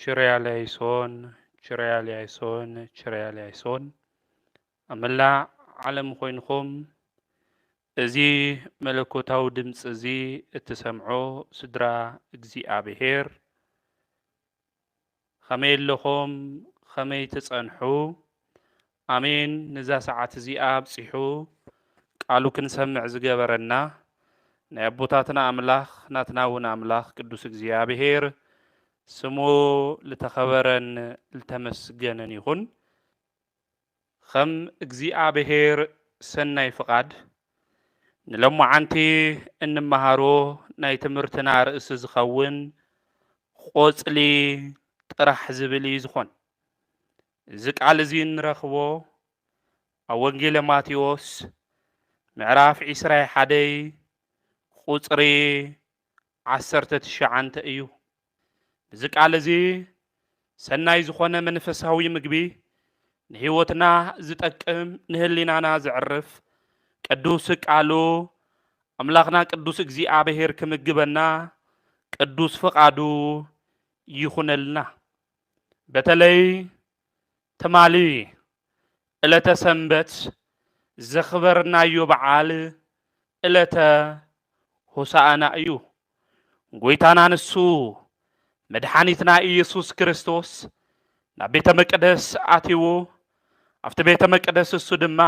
ችርያልያይሶን፣ ችርያልያይሶን፣ ችርያልያይሶን። ኣብ መላእ ዓለም ኮይንኹም እዚ መለኮታዊ ድምፂ እዚ እትሰምዑ ስድራ እግዚኣብሔር፣ ከመይ ኣለኹም? ከመይ ትጸንሑ? ኣሜን። ነዛ ሰዓት እዚኣ ኣብጺሑ ቃሉ ክንሰምዕ ዝገበረና ናይ ኣቦታትና ኣምላኽ፣ ናትና እውን ኣምላኽ ቅዱስ እግዚኣብሔር ስሙ ልተኸበረን ልተመስገነን ይኹን። ከም እግዚኣብሔር ሰናይ ፍቓድ ንሎማዓንቲ እንመሃሮ ናይ ትምህርትና ርእሲ ዝኸውን ቆጽሊ ጥራሕ ዝብል እዩ ዝኾን። እዚ ቃል እዚ እንረኽቦ ኣብ ወንጌለ ማቴዎስ ምዕራፍ ዒስራይ ሓደይ ቁጽሪ ዓሰርተ ትሽዓተ እዩ። እዚ ቃል እዚ ሰናይ ዝኾነ መንፈሳዊ ምግቢ፣ ንህይወትና ዝጠቅም፣ ንህሊናና ዘዕርፍ ቅዱስ ቃሉ ኣምላኽና ቅዱስ እግዚኣብሔር ክምግበና ቅዱስ ፍቓዱ ይኹነልና። በተለይ ትማሊ ዕለተ ሰንበት ዘኽበርናዮ በዓል ዕለተ ሆሳዕና እዩ። ጎይታና ንሱ መድሓኒትና ኢየሱስ ክርስቶስ ናብ ቤተ መቅደስ ኣትዩ፣ ኣብቲ ቤተ መቅደስ እሱ ድማ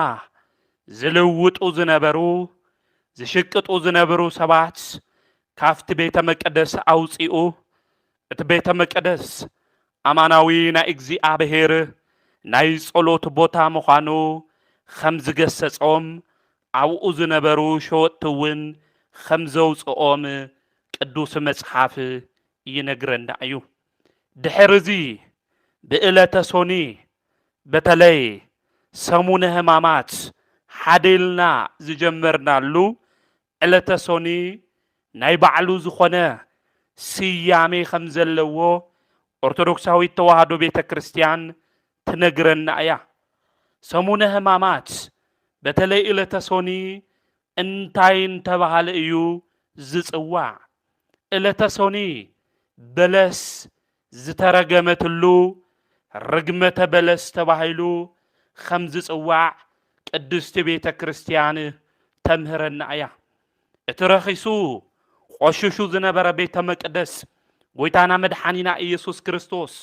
ዝልውጡ ዝነበሩ፣ ዝሽቅጡ ዝነበሩ ሰባት ካብቲ ቤተ መቅደስ ኣውፂኡ፣ እቲ ቤተ መቅደስ ኣማናዊ ናይ እግዚኣብሔር ናይ ጸሎት ቦታ ምዃኑ ከም ዝገሰጾም፣ ኣብኡ ዝነበሩ ሸወጥቲ እውን ከም ዘውፅኦም ቅዱስ መጽሓፍ ይነግረና እዩ። ድሕሪ እዚ ብዕለተ ሶኒ፣ በተለይ ሰሙነ ሕማማት ሓደ ኢልና ዝጀመርናሉ ዕለተ ሶኒ ናይ ባዕሉ ዝኾነ ስያሜ ከም ዘለዎ ኦርቶዶክሳዊት ተዋህዶ ቤተ ክርስቲያን ትነግረና እያ። ሰሙነ ሕማማት፣ በተለይ ዕለተ ሶኒ እንታይ እንተባሃለ እዩ ዝጽዋዕ? ዕለተ ሶኒ በለስ ዝተረገመትሉ ርግመተ በለስ ተባሂሉ ከም ዝጽዋዕ ቅድስቲ ቤተ ክርስቲያን ተምህረና እያ። እቲ ረኺሱ ቆሽሹ ዝነበረ ቤተ መቅደስ ጎይታና መድሓኒና ኢየሱስ ክርስቶስ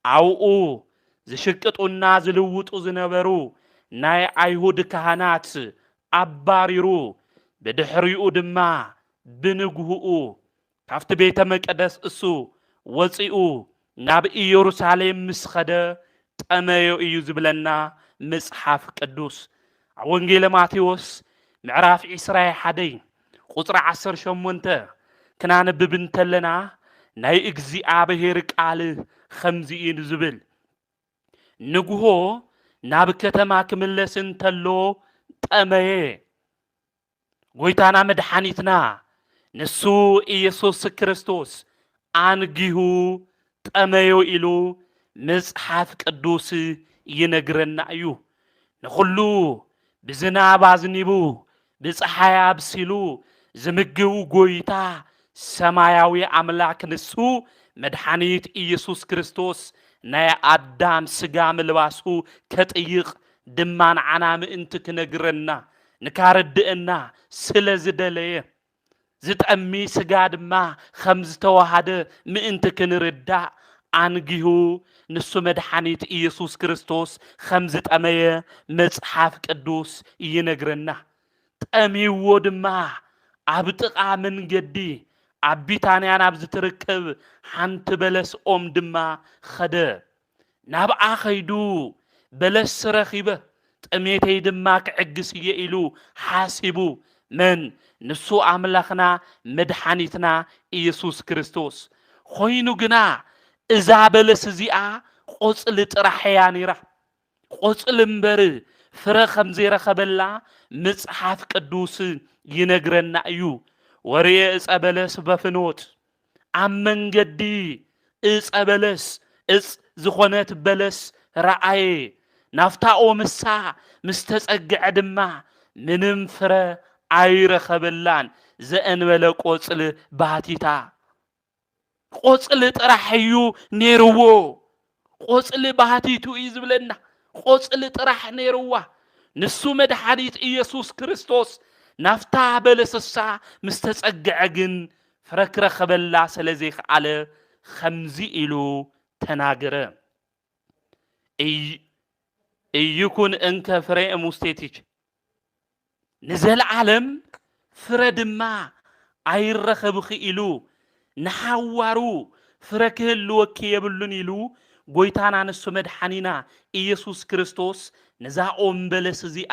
ኣብኡ ዝሽቅጡና ዝልውጡ ዝነበሩ ናይ ኣይሁድ ካህናት ኣባሪሩ፣ ብድሕሪኡ ድማ ብንግህኡ ካብቲ ቤተ መቅደስ እሱ ወፂኡ ናብ ኢየሩሳሌም ምስ ኸደ ጠመዮ እዩ ዝብለና መጽሓፍ ቅዱስ። ኣብ ወንጌለ ማቴዎስ ምዕራፍ ዒስራይ ሓደይ ቁጽሪ ዓሰርተ ሸሞንተ ክናንብብ እንተለና ናይ እግዚኣብሔር ቃል ከምዚ እዩ ዝብል፣ ንግሆ ናብ ከተማ ክምለስ እንተሎ ጠመየ። ጎይታና መድሓኒትና ንሱ ኢየሱስ ክርስቶስ ኣንጊሁ ጠመዮ ኢሉ መጽሓፍ ቅዱስ ይነግረና እዩ። ንኹሉ ብዝናብ ኣዝኒቡ ብፀሓይ ኣብሲሉ ዝምግብ ጎይታ ሰማያዊ ኣምላክ ንሱ መድሓኒት ኢየሱስ ክርስቶስ ናይ ኣዳም ስጋ ምልባሱ ከጥይቕ ድማ ንዓና ምእንቲ ክነግረና ንካረድእና ስለ ዝደለየ ዝጠሚ ስጋ ድማ ከም ዝተዋሃደ ምእንቲ ክንርዳእ ኣንጊሁ ንሱ መድሓኒት ኢየሱስ ክርስቶስ ከም ዝጠመየ መጽሓፍ ቅዱስ ይነግረና። ጠሚዎ ድማ ኣብ ጥቓ መንገዲ ኣብ ቢታንያ ናብ ዝትርከብ ሓንቲ በለስ ኦም ድማ ኸደ። ናብኣ ኸይዱ በለስ ረኺበ ጥሜተይ ድማ ክዕግስ እየ ኢሉ ሓሲቡ። መን? ንሱ ኣምላኽና መድሓኒትና ኢየሱስ ክርስቶስ። ኾይኑ ግና እዛ በለስ እዚኣ ቖፅሊ ጥራሕ እያ ነይራ። ቖፅሊ እምበር ፍረ ከም ዘይረኸበላ መፅሓፍ ቅዱስ ይነግረና እዩ። ወርየ እፀ በለስ በፍኖት ኣብ መንገዲ እፀ በለስ እፅ ዝኾነት በለስ ረኣየ። ናፍታ ኦምሳ ምስ ተጸግዐ ድማ ምንም ፍረ ኣይረኸበላን ዘእንበለ ቆጽሊ ባቲታ። ቆጽሊ ጥራሕ እዩ ነይርዎ። ቆጽሊ ባህቲቱ እዩ ዝብለና። ቆጽሊ ጥራሕ ነይርዋ። ንሱ መድሓኒት ኢየሱስ ክርስቶስ ናብታ በለስሳ ምስ ተጸግዐ ግን ፍረ ክረኸበላ ስለ ዘይከኣለ ከምዚ ኢሉ ተናገረ። እይ-፣ እይኩን እንከ ፍሬ እሙስቴቲች፣ ንዘለዓለም ፍረ ድማ ኣይረኸብኺ ኢሉ ንሓዋሩ ፍረ ክህልወኪ የብሉን ኢሉ ጎይታና ንሱ መድሓኒና ኢየሱስ ክርስቶስ ነዛ ኦም በለስ እዚኣ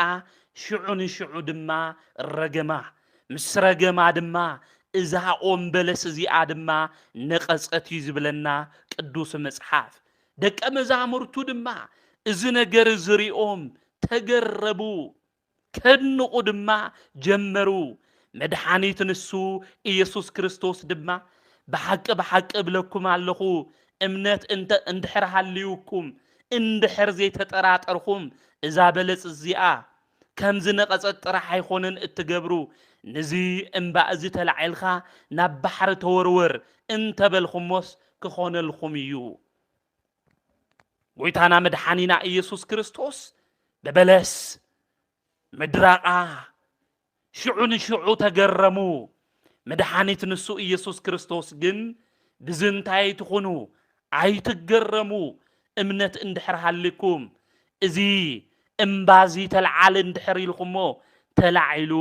ሽዑ ንሽዑ ድማ ረገማ። ምስ ረገማ ድማ እዛ ኦም በለስ እዚኣ ድማ ነቐጸት እዩ ዝብለና ቅዱስ መጽሓፍ። ደቀ መዛሙርቱ ድማ እዚ ነገር እዚ ሪኦም ተገረሙ፣ ከድንቑ ድማ ጀመሩ። መድሓኒት ንሱ ኢየሱስ ክርስቶስ ድማ ብሓቂ ብሓቂ እብለኩም ኣለኹ፣ እምነት እንተ-፣ እንድሕር ሃልዩኩም፣ እንድሕር ዘይተጠራጠርኹም፣ እዛ በለጽ እዚኣ ከም ዝነቐጸት ጥራሕ ኣይኮነን እትገብሩ፣ ንዚ እምባ እዚ ተላዒልካ ናብ ባሕሪ ተወርወር እንተበልኩሞስ ክኾነልኩም እዩ። ጎይታና መድሓኒና ኢየሱስ ክርስቶስ ብበለስ ምድራቓ ሽዑ ንሽዑ ተገረሙ። መድሓኒት ንሱ ኢየሱስ ክርስቶስ ግን ብዚ እንታይ ትኹኑ ኣይትገረሙ፣ እምነት እንድሕር ሃልኩም እዚ እምባ እዚ ተልዓል እንድሕር ኢልኩሞ ተላዒሉ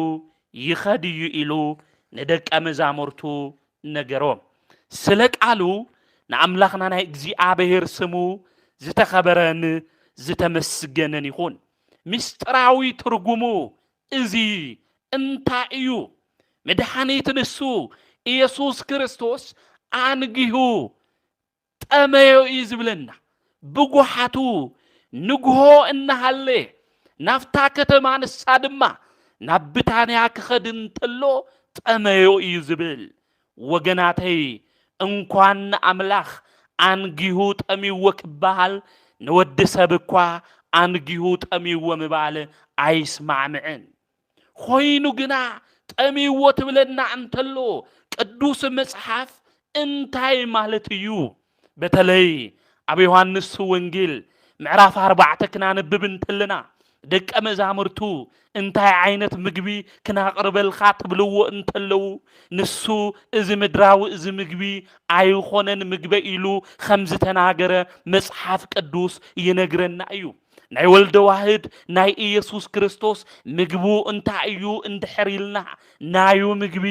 ይኸድ እዩ ኢሉ ንደቀ መዛሙርቱ ነገሮም። ስለ ቃሉ ንኣምላኽና ናይ እግዚኣብሔር ስሙ ዝተኸበረን ዝተመስገነን ይኹን። ምስጢራዊ ትርጉሙ እዚ እንታይ እዩ? መድሓኒት ንሱ ኢየሱስ ክርስቶስ ኣንጊሁ ጠመዮ እዩ ዝብለና። ብጉሓቱ ንግሆ እናሃለ ናብታ ከተማ ንሳ ድማ ናብ ብታንያ ክኸድ እንተሎ ጠመዮ እዩ ዝብል። ወገናተይ፣ እንኳን ንኣምላኽ ኣንጊሁ ጠሚዎ ክበሃል፣ ንወዲ ሰብ እኳ ኣንጊሁ ጠሚዎ ምባል ኣይስማዕምዕን። ኮይኑ ግና ጠሚዎ ትብለና እንተሎ ቅዱስ መጽሓፍ እንታይ ማለት እዩ? በተለይ ኣብ ዮሃንስ ወንጌል ምዕራፍ ኣርባዕተ ክናንብብ እንተለና ደቀ መዛሙርቱ እንታይ ዓይነት ምግቢ ክናቕርበልካ ትብልዎ እንተለዉ ንሱ እዚ ምድራዊ እዚ ምግቢ ኣይኾነን ምግበ ኢሉ ከም ዝተናገረ መጽሓፍ ቅዱስ ይነግረና እዩ። ናይ ወልደ ዋህድ ናይ ኢየሱስ ክርስቶስ ምግቡ እንታይ እዩ እንድሕር ኢልና ናዩ ምግቢ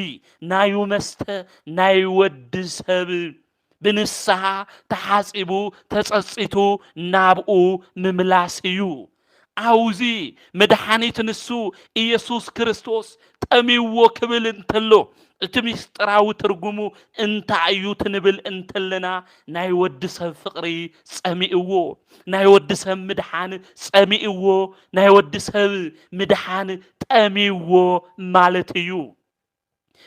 ናዩ መስተ ናይ ወዲ ሰብ ብንስሓ ተሓጺቡ ተጸጺቱ ናብኡ ምምላስ እዩ። ኣውዚ መድሓኒት ንሱ ኢየሱስ ክርስቶስ ጠሚዎ ክብል እንተሎ እቲ ምስጢራዊ ትርጉሙ እንታይ እዩ ትንብል እንተለና ናይ ወዲ ሰብ ፍቕሪ ጸሚእዎ፣ ናይ ወዲ ሰብ ምድሓን ጸሚእዎ፣ ናይ ወዲ ሰብ ምድሓን ጠሚዎ ማለት እዩ።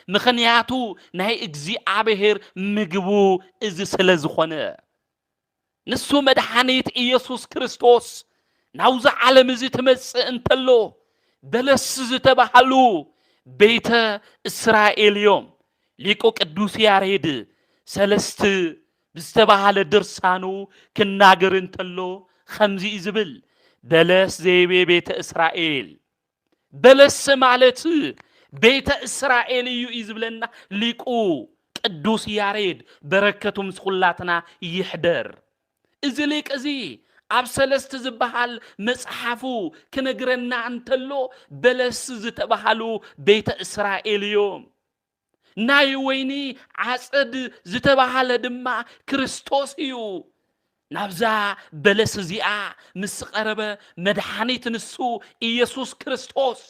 ምኽንያቱ ናይ እግዚኣብሔር ምግቡ እዚ ስለ ዝኾነ። ንሱ መድሓኒት ኢየሱስ ክርስቶስ ናብዚ ዓለም እዚ ትመጽእ እንተሎ በለስ ዝተባሃሉ ቤተ እስራኤል እዮም። ሊቁ ቅዱስ ያሬድ ሰለስት ብዝተባሃለ ድርሳኑ ክናገር እንተሎ ከምዚ እዩ ዝብል፣ በለስ ዘይቤ ቤተ እስራኤል በለስ ማለት ቤተ እስራኤል እዩ እዩ ዝብለና ሊቁ ቅዱስ ያሬድ በረከቱ ምስ ኩላትና ይሕደር። እዚ ሊቅ እዚ ኣብ ሰለስት ዝበሃል መጽሓፉ ክነግረና እንተሎ በለስ ዝተባሃሉ ቤተ እስራኤል እዮም። ናይ ወይኒ ዓጸድ ዝተባሃለ ድማ ክርስቶስ እዩ። ናብዛ በለስ እዚኣ ምስ ቀረበ መድሓኒት ንሱ ኢየሱስ ክርስቶስ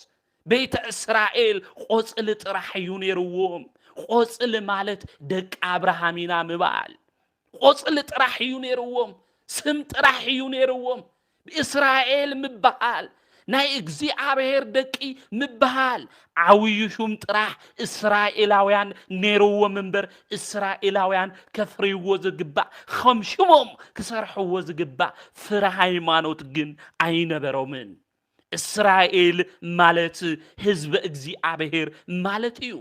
ቤተ እስራኤል ቆጽሊ ጥራሕ እዩ ነይርዎም። ቆጽሊ ማለት ደቂ ኣብርሃም ኢና ምባል። ቆጽሊ ጥራሕ እዩ ነይርዎም። ስም ጥራሕ እዩ ነይርዎም። እስራኤል ምበሃል ናይ እግዚኣብሔር ደቂ ምበሃል ዓብዩ ሹም ጥራሕ እስራኤላውያን ነይርዎም እምበር እስራኤላውያን ከፍርይዎ ዝግባእ ከም ሽሞም ክሰርሕዎ ዝግባእ ፍረ ሃይማኖት ግን ኣይነበሮምን። እስራኤል ማለት ህዝቢ እግዚኣብሔር ማለት እዩ።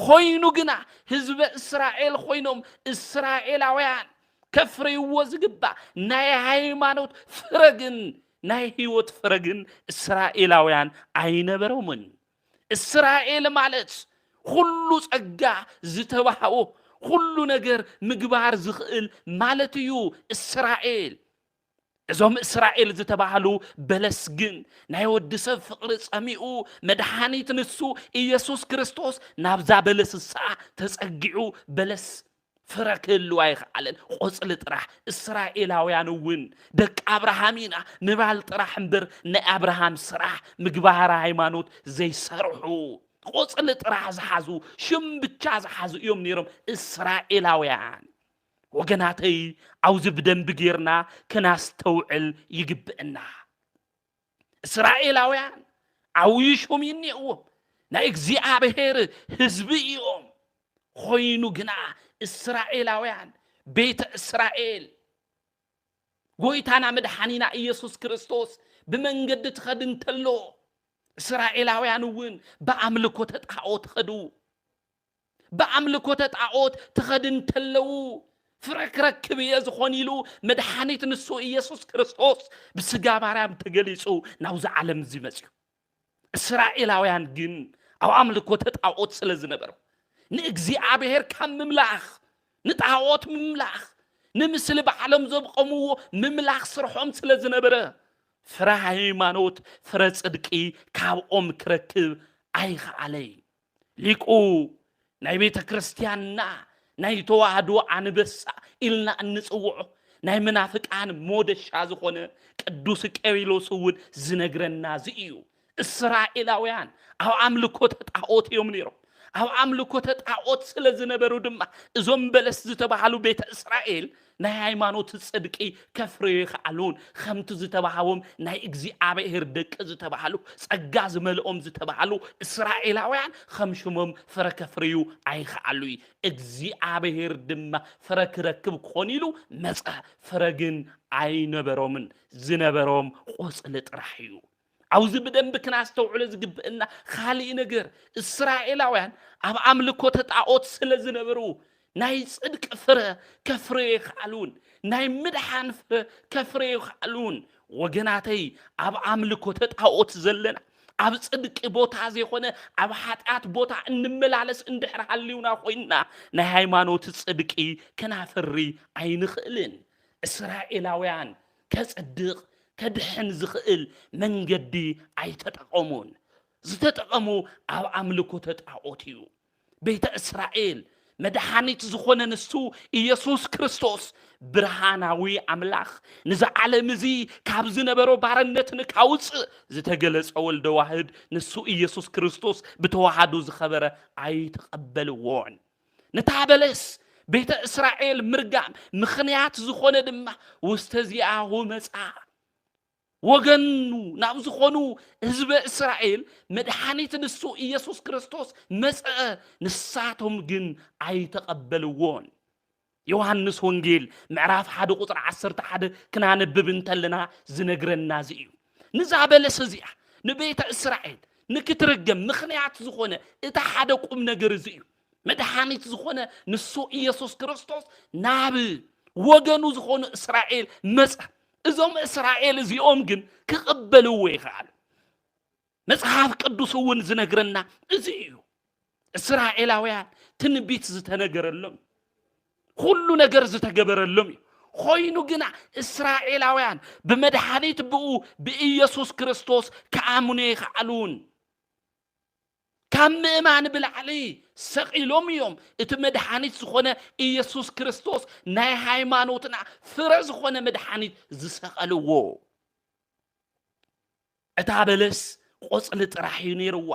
ኮይኑ ግና ህዝበ እስራኤል ኮይኖም እስራኤላውያን ከፍርይዎ ዝግባእ ናይ ሃይማኖት ፍረ ግን ናይ ህይወት ፍረ ግን እስራኤላውያን ኣይነበሮምን። እስራኤል ማለት ኩሉ ጸጋ ዝተባህኦ ኩሉ ነገር ምግባር ዝኽእል ማለት እዩ። እስራኤል እዞም እስራኤል ዝተባህሉ በለስ ግን ናይ ወዲ ሰብ ፍቕሪ ጸሚኡ መድሓኒት ንሱ ኢየሱስ ክርስቶስ ናብዛ በለስ እሳ ተጸጊዑ በለስ ፍረ ክህልዋ ኣይኸኣለን። ቆጽሊ ጥራሕ። እስራኤላውያን እውን ደቂ ኣብርሃም ኢና ምባል ጥራሕ እምበር ናይ ኣብርሃም ስራሕ ምግባር ሃይማኖት ዘይሰርሑ ቆጽሊ ጥራሕ ዝሓዙ ሽም ብቻ ዝሓዙ እዮም ነይሮም እስራኤላውያን። ወገናተይ ኣብዚ ብደንቢ ጌርና ክናስተውዕል ይግብእና። እስራኤላውያን ዓብዪ ሹም እዩ እኒአዎም። ናይ እግዚኣብሔር ህዝቢ እዮም። ኮይኑ ግና እስራኤላውያን ቤተ እስራኤል ጎይታና መድሓኒና ኢየሱስ ክርስቶስ ብመንገዲ ትኸድ እንተሎ እስራኤላውያን እውን ብኣምልኮተ ጣዖት ኸዱ። ብኣምልኮተ ጣዖት ትኸድ እንተለዉ ፍረ ክረክብ እየ ዝኾን ኢሉ መድሓኒት ንሱ ኢየሱስ ክርስቶስ ብስጋ ማርያም ተገሊጹ ናብዚ ዓለም እዚ መጽዩ። እስራኤላውያን ግን ኣብ ኣምልኮተ ጣዖት ስለ ዝነበሩ ንእግዚኣብሔር ካብ ምምላኽ ንጣዖት ምምላኽ ንምስሊ ባዕሎም ዘብቆምዎ ምምላኽ ስርሖም ስለ ዝነበረ ፍረ ሃይማኖት ፍረ ጽድቂ ካብኦም ክረክብ ኣይኸኣለይ። ሊቁ ናይ ቤተ ክርስቲያንና ናይ ተዋህዶ ኣንበሳ ኢልና እንጽውዖ ናይ መናፍቃን ሞደሻ ዝኾነ ቅዱስ ቄሪሎስ እውን ዝነግረና እዚ እዩ። እስራኤላውያን ኣብ ኣምልኮተ ጣዖት እዮም ነይሮም። ኣብ ኣምልኮተ ጣዖት ስለ ዝነበሩ ድማ እዞም በለስ ዝተባሃሉ ቤተ እስራኤል ናይ ሃይማኖት ጽድቂ ከፍርዩ ይኸኣሉን ከምቲ ዝተባሃቦም ናይ እግዚኣብሔር ደቂ ዝተባሃሉ ጸጋ ዝመልኦም ዝተባሃሉ እስራኤላውያን ከም ሽሞም ፍረ ከፍርዩ ኣይኸኣሉ እዩ። እግዚኣብሔር ድማ ፍረ ክረክብ ክኾን ኢሉ መጸ። ፍረ ግን ኣይነበሮምን። ዝነበሮም ቆጽሊ ጥራሕ እዩ። ኣብዚ ብደንቢ ክናስተውዕሎ ዝግብእና ካሊእ ነገር እስራኤላውያን ኣብ ኣምልኮተ ጣዖት ስለ ዝነበሩ ናይ ጽድቂ ፍረ ከፍርዩ ይኸኣሉን ናይ ምድሓን ፍረ ከፍርዩ ይኸኣሉን። ወገናተይ ኣብ ኣምልኮተ ጣዖት ዘለና ኣብ ጽድቂ ቦታ ዘይኮነ ኣብ ሓጢኣት ቦታ እንመላለስ እንድሕር ሃልዩና ኮይንና ናይ ሃይማኖት ጽድቂ ክናፍሪ ኣይንኽእልን። እስራኤላውያን ከጽድቕ ከድሕን ዝኽእል መንገዲ ኣይተጠቐሙን። ዝተጠቐሙ ኣብ ኣምልኮተ ጣዖት እዩ። ቤተ እስራኤል መድሓኒት ዝኾነ ንሱ ኢየሱስ ክርስቶስ ብርሃናዊ ኣምላኽ ንዚ ዓለም እዚ ካብ ዝነበሮ ባርነት ንካውፅእ ዝተገለጸ ወልደ ዋህድ ንሱ ኢየሱስ ክርስቶስ ብተዋህዶ ዝኸበረ ኣይተቐበልዎን። ነታ በለስ ቤተ እስራኤል ምርጋም ምኽንያት ዝኾነ ድማ ውስተ ዚኣሁ መጻ። ወገኑ ናብ ዝኾኑ ህዝበ እስራኤል መድሓኒት ንሱ ኢየሱስ ክርስቶስ መጸ፣ ንሳቶም ግን ኣይተቐበልዎን። ዮሃንስ ወንጌል ምዕራፍ ሓደ ቁጽሪ ዓሰርተ ሓደ ክናነብብ እንተለና ዝነግረና እዚ እዩ። ንዛ በለስ እዚኣ ንቤተ እስራኤል ንክትርገም ምኽንያት ዝኾነ እቲ ሓደ ቁም ነገር እዚ እዩ። መድሓኒት ዝኾነ ንሱ ኢየሱስ ክርስቶስ ናብ ወገኑ ዝኾኑ እስራኤል መጸ። እዞም እስራኤል እዚኦም ግን ክቕበልዎ ይኸኣሉ። መጽሓፍ ቅዱስ እውን ዝነግረና እዚ እዩ። እስራኤላውያን ትንቢት ዝተነገረሎም ኩሉ ነገር ዝተገበረሎም እዩ። ኮይኑ ግና እስራኤላውያን ብመድሓኒት ብኡ ብኢየሱስ ክርስቶስ ክኣምኑ ይኸኣሉን። ካብ ምእማን ብላዕሊ ሰቒሎም እዮም እቲ መድሓኒት ዝኾነ ኢየሱስ ክርስቶስ ናይ ሃይማኖትና ፍረ ዝኾነ መድሓኒት ዝሰቐልዎ። እታ በለስ ቆጽሊ ጥራሕ እዩ ነይርዋ።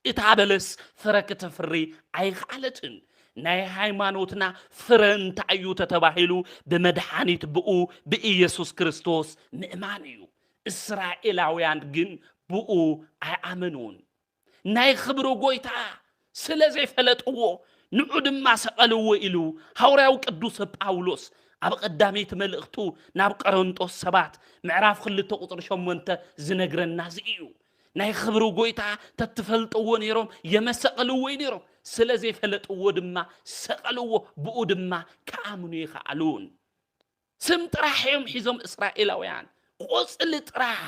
እታ በለስ ፍረ ክተፍሪ ኣይኸኣለትን። ናይ ሃይማኖትና ፍረ እንታይ እዩ ተተባሂሉ ብመድሓኒት ብኡ ብኢየሱስ ክርስቶስ ምእማን እዩ። እስራኤላውያን ግን ብኡ ኣይኣመኑን። ናይ ክብሪ ጎይታ ስለ ዘይፈለጥዎ ንዑ ድማ ሰቐልዎ ኢሉ ሃዋርያው ቅዱስ ጳውሎስ ኣብ ቀዳመይቲ መልእኽቱ ናብ ቆሮንጦስ ሰባት ምዕራፍ ክልተ ቁጽሪ ሸሞንተ ዝነግረና እዚ እዩ። ናይ ክብሪ ጎይታ ተትፈልጥዎ ነይሮም የመሰቐልዎ ነይሮም። ስለ ዘይፈለጥዎ ድማ ሰቐልዎ፣ ብኡ ድማ ክኣምኑ ይኸኣሉን። ስም ጥራሕ እዮም ሒዞም እስራኤላውያን፣ ቆጽሊ ጥራሕ።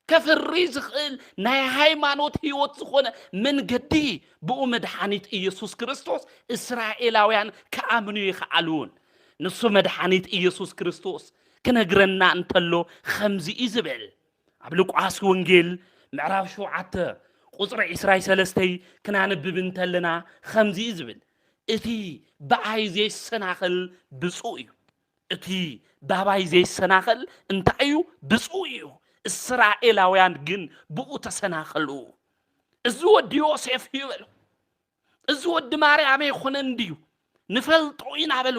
ከፍሪ ዝኽእል ናይ ሃይማኖት ህይወት ዝኾነ መንገዲ፣ ብኡ መድሓኒት ኢየሱስ ክርስቶስ እስራኤላውያን ክኣምኑ ይኸኣሉን። ንሱ መድሓኒት ኢየሱስ ክርስቶስ ክነግረና እንተሎ ከምዚ እዩ ዝብል። ኣብ ሉቃስ ወንጌል ምዕራፍ ሸውዓተ ቁጽሪ ዕስራን ሰለስተን ክናንብብ እንተለና ከምዚ እዩ ዝብል። እቲ ብኣይ ዘይሰናኸል ብፁዕ እዩ። እቲ ባባይ ዘይሰናኸል እንታይ እዩ? ብፁዕ እዩ። እስራኤላውያን ግን ብኡ ተሰናኸሉ። እዚ ወዲ ዮሴፍ እዩ በሉ። እዚ ወዲ ማርያም ኣይኮነን ድዩ? ንፈልጦ ኢና በሉ።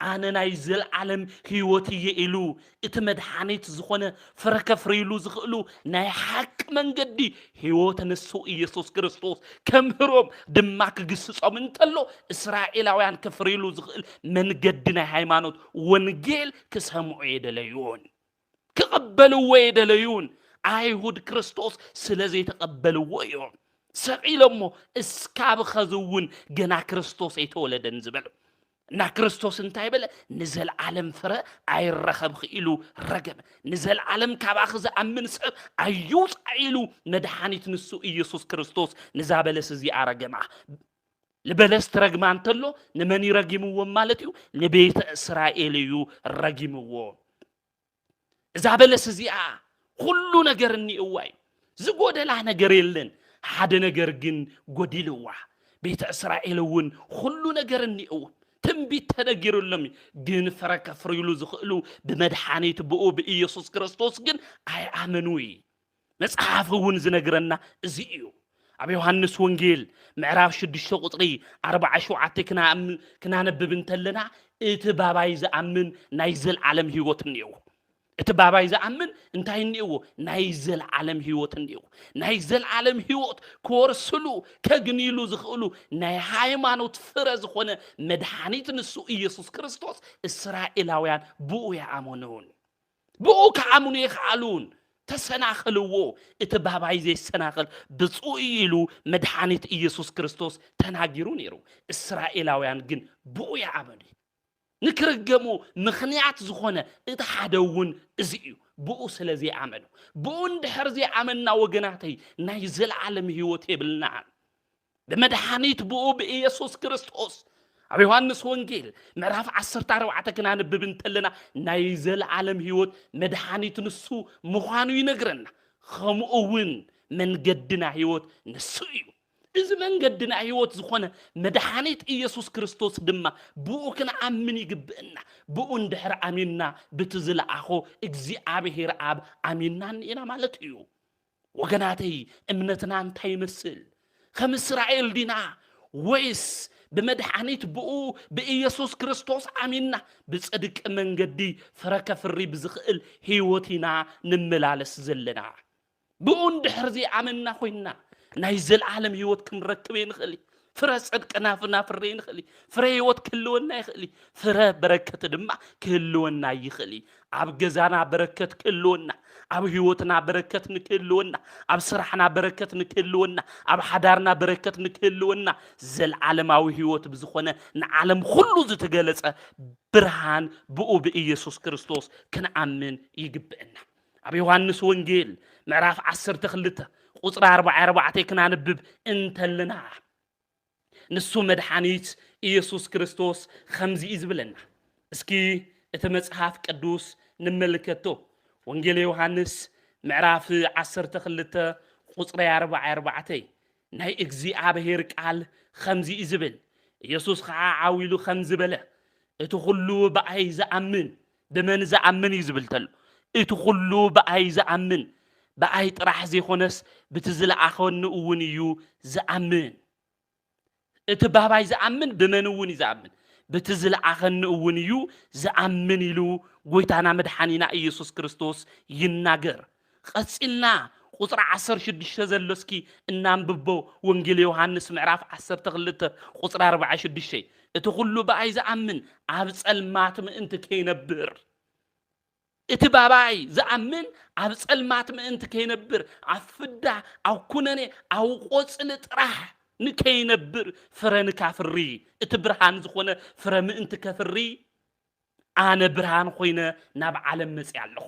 ኣነ ናይ ዘለዓለም ህይወት እየ ኢሉ እቲ መድሓኒት ዝኾነ ፍረ ከፍርይሉ ዝኽእሉ ናይ ሓቂ መንገዲ ህይወት ንሱ ኢየሱስ ክርስቶስ ከምህሮም ድማ ክግስጾም እንተሎ እስራኤላውያን ከፍርይሉ ዝኽእል መንገዲ ናይ ሃይማኖት ወንጌል ክሰምዑ የደለዩን። ክቕበልዎ የደለዩን። ኣይሁድ ክርስቶስ ስለ ዘይተቐበልዎ እዮም ሰቒሎሞ። እስካብ ኸዚ እውን ገና ክርስቶስ ኣይተወለደን ዝበሉ እና ክርስቶስ እንታይ በለ? ንዘለዓለም ፍረ ኣይረኸብኺ ኢሉ ረገመ። ንዘለዓለም ካባኺ ዝኣምን ሰብ ኣይውፃእ ኢሉ መድሓኒት ንሱ ኢየሱስ ክርስቶስ ንዛ በለስ እዚኣ ረገማ። ንበለስ ትረግማ እንተሎ ንመን ይረጊምዎም ማለት እዩ? ንቤተ እስራኤል እዩ ረጊምዎ። እዛ በለስ እዚኣ ኩሉ ነገር እኒእዋ እዩ። ዝጎደላ ነገር የለን። ሓደ ነገር ግን ጎዲልዋ። ቤተ እስራኤል እውን ኩሉ ነገር እኒእዎም። ትንቢት ተነጊሩሎም እዩ። ግን ፍረ ከፍርይሉ ዝኽእሉ ብመድሓኒት ብኡ ብኢየሱስ ክርስቶስ ግን ኣይኣመኑ እዩ። መጽሓፍ እውን ዝነግረና እዚ እዩ። ኣብ ዮሃንስ ወንጌል ምዕራፍ ሽዱሽተ ቁጽሪ ኣርብዓ ሸውዓተ ክናም-፣ ክናነብብ እንተለና እቲ ባባይ ዝኣምን ናይ ዘልዓለም ህይወት እኒእዎ። እቲ ባባይ ዝኣምን እንታይ እኒእዎ? ናይ ዘልዓለም ህይወት እኒእዎ። ናይ ዘልዓለም ህይወት ክወርስሉ ከግንይሉ ዝኽእሉ ናይ ሃይማኖት ፍረ ዝኾነ መድሓኒት ንሱ ኢየሱስ ክርስቶስ እስራኤላውያን ብኡ ይኣመኑን። ብኡ ክኣምኑ ይኽኣሉን። ተሰናኸልዎ። እቲ ባባይ ዘይሰናኸል ብፁዕ እዩ ኢሉ መድሓኒት ኢየሱስ ክርስቶስ ተናጊሩ ነይሩ። እስራኤላውያን ግን ብኡ ይኣመኑ። ንክርገሙ ምኽንያት ዝኾነ እቲ ሓደ እውን እዚ እዩ። ብኡ ስለ ዘይኣመኑ። ብኡ እንድሕር ዘይኣመንና ወገናተይ ናይ ዘለዓለም ህይወት የብልናን። ብመድሓኒት ብኡ ብኢየሱስ ክርስቶስ ኣብ ዮሃንስ ወንጌል ምዕራፍ ዓሰርተ ኣርባዕተ ክናንብብ እንተለና ናይ ዘለዓለም ህይወት መድሓኒት ንሱ ምዃኑ ይነግረና። ከምኡ እውን መንገድና ህይወት ንሱ እዩ። እዚ መንገድና ህይወት ዝኾነ መድሓኒት ኢየሱስ ክርስቶስ ድማ ብኡ ክንኣምን ይግብእና። ብኡ እንድሕር ኣሚንና ብቲ ዝለኣኾ እግዚኣብሔር ኣብ ኣሚንና እኒኤና ማለት እዩ። ወገናተይ እምነትና እንታይ ይመስል? ከም እስራኤል ዲና ወይስ ብመድሓኒት ብኡ ብኢየሱስ ክርስቶስ ኣሚንና ብጽድቂ መንገዲ ፍረ ከፍሪ ብዝኽእል ህይወት ኢና ንመላለስ ዘለና? ብኡ እንድሕር ዘይኣመንና ኮይንና ናይ ዘለዓለም ህይወት ክንረክብ ይንኽእል እዩ። ፍረ ጽድቅና ፍናፍረ ይንኽእል እዩ። ፍረ ህይወት ክህልወና ይኽእል እዩ። ፍረ በረከት ድማ ክህልወና ይኽእል እዩ። ኣብ ገዛና በረከት ክህልወና፣ ኣብ ህይወትና በረከት ንክህልወና፣ ኣብ ስራሕና በረከት ንክህልወና፣ ኣብ ሓዳርና በረከት ንክህልወና፣ ዘለዓለማዊ ህይወት ብዝኾነ ንዓለም ኩሉ ዝተገለጸ ብርሃን ብኡ ብኢየሱስ ክርስቶስ ክንኣምን ይግብእና። ኣብ ዮሃንስ ወንጌል ምዕራፍ ዓሰርተ ክልተ ቁጽሪ ኣርባዓ ኣርባዕተ ክናንብብ እንተለና ንሱ መድሓኒት ኢየሱስ ክርስቶስ ከምዚ እዩ ዝብለና። እስኪ እቲ መጽሓፍ ቅዱስ ንመልከቶ። ወንጌል ዮሃንስ ምዕራፍ ዓሰርተ ክልተ ቁጽሪ ኣርባዓ ኣርባዕተ ናይ እግዚኣብሔር ቃል ከምዚ እዩ ዝብል። ኢየሱስ ኸዓ ዓው ኢሉ ከምዚ በለ፣ እቲ ኩሉ ብኣይ ዝኣምን፣ ብመን ዝኣምን እዩ ዝብል ተሎ፣ እቲ ኩሉ ብኣይ ዝኣምን፣ ብኣይ ጥራሕ ዘይኮነስ ብቲ ዝለኣኸኒ እውን እዩ ዝኣምን። እቲ ባባይ ዝኣምን ብመን እውን እዩ ዝኣምን? ብቲ ዝለኣኸኒ እውን እዩ ዝኣምን ኢሉ ጎይታና መድሓኒና ኢየሱስ ክርስቶስ ይናገር። ቐጺልና ቁጽሪ ዓሰርተ ሽዱሽተ ዘሎ እስኪ እናንብቦ። ወንጌል ዮሃንስ ምዕራፍ ዓሰርተ ክልተ ቁጽሪ ኣርባዓ ሽዱሽተ፣ እቲ ኩሉ ብኣይ ዝኣምን ኣብ ጸልማት ምእንቲ ከይነብር፣ እቲ ባባይ ዝኣምን ኣብ ጸልማት ምእንቲ ከይነብር፣ ኣብ ፍዳ፣ ኣብ ኩነኔ፣ ኣብ ቆጽሊ ጥራሕ ንከይነብር ፍረ ንካፍሪ፣ እቲ ብርሃን ዝኾነ ፍረ ምእንቲ ከፍሪ፣ ኣነ ብርሃን ኮይነ ናብ ዓለም መጺኣ ኣለኹ።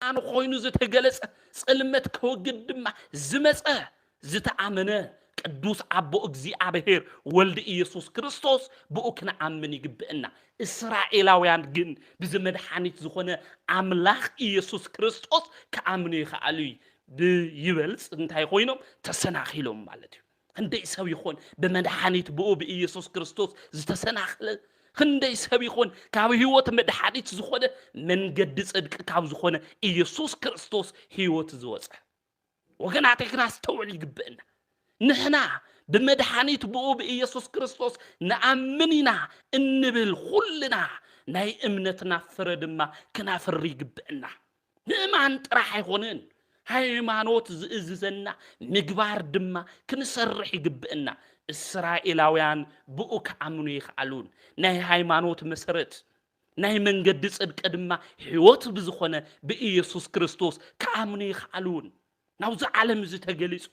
ኣነ ኮይኑ ዝተገለጸ፣ ጽልመት ከወግድ ድማ ዝመጸ፣ ዝተኣመነ ቅዱስ ኣቦ እግዚኣብሔር ወልድ ኢየሱስ ክርስቶስ ብኡ ክንኣምን ይግብእና። እስራኤላውያን ግን ብዚ መድሓኒት ዝኾነ ኣምላኽ ኢየሱስ ክርስቶስ ክኣምኑ ይኽኣሉ እዩ። ብይበልጽ እንታይ ኮይኖም? ተሰናኺሎም ማለት እዩ። ክንደይ ሰብ ይኾን ብመድሓኒት ብኡ ብኢየሱስ ክርስቶስ ዝተሰናኸለ? ክንደይ ሰብ ይኾን ካብ ህይወት መድሓኒት ዝኾነ መንገዲ ጽድቂ ካብ ዝኾነ ኢየሱስ ክርስቶስ ህይወት ዝወጸ? ወገናተይ ክናስተውዕል ይግብእና። ንሕና ብመድሓኒት ብኡ ብኢየሱስ ክርስቶስ ንኣምን ኢና እንብል ኩልና ናይ እምነትና ፍረ ድማ ክናፍሪ ይግብእና። ምእማን ጥራሕ ኣይኮነን፣ ሃይማኖት ዝእዝዘና ምግባር ድማ ክንሰርሕ ይግብእና። እስራኤላውያን ብኡ ክኣምኑ ይኽኣሉን ናይ ሃይማኖት መሰረት ናይ መንገዲ ጽድቂ ድማ ሕይወት ብዝኾነ ብኢየሱስ ክርስቶስ ክኣምኑ ይኽኣሉን። ናብዚ ዓለም እዚ ተገሊጹ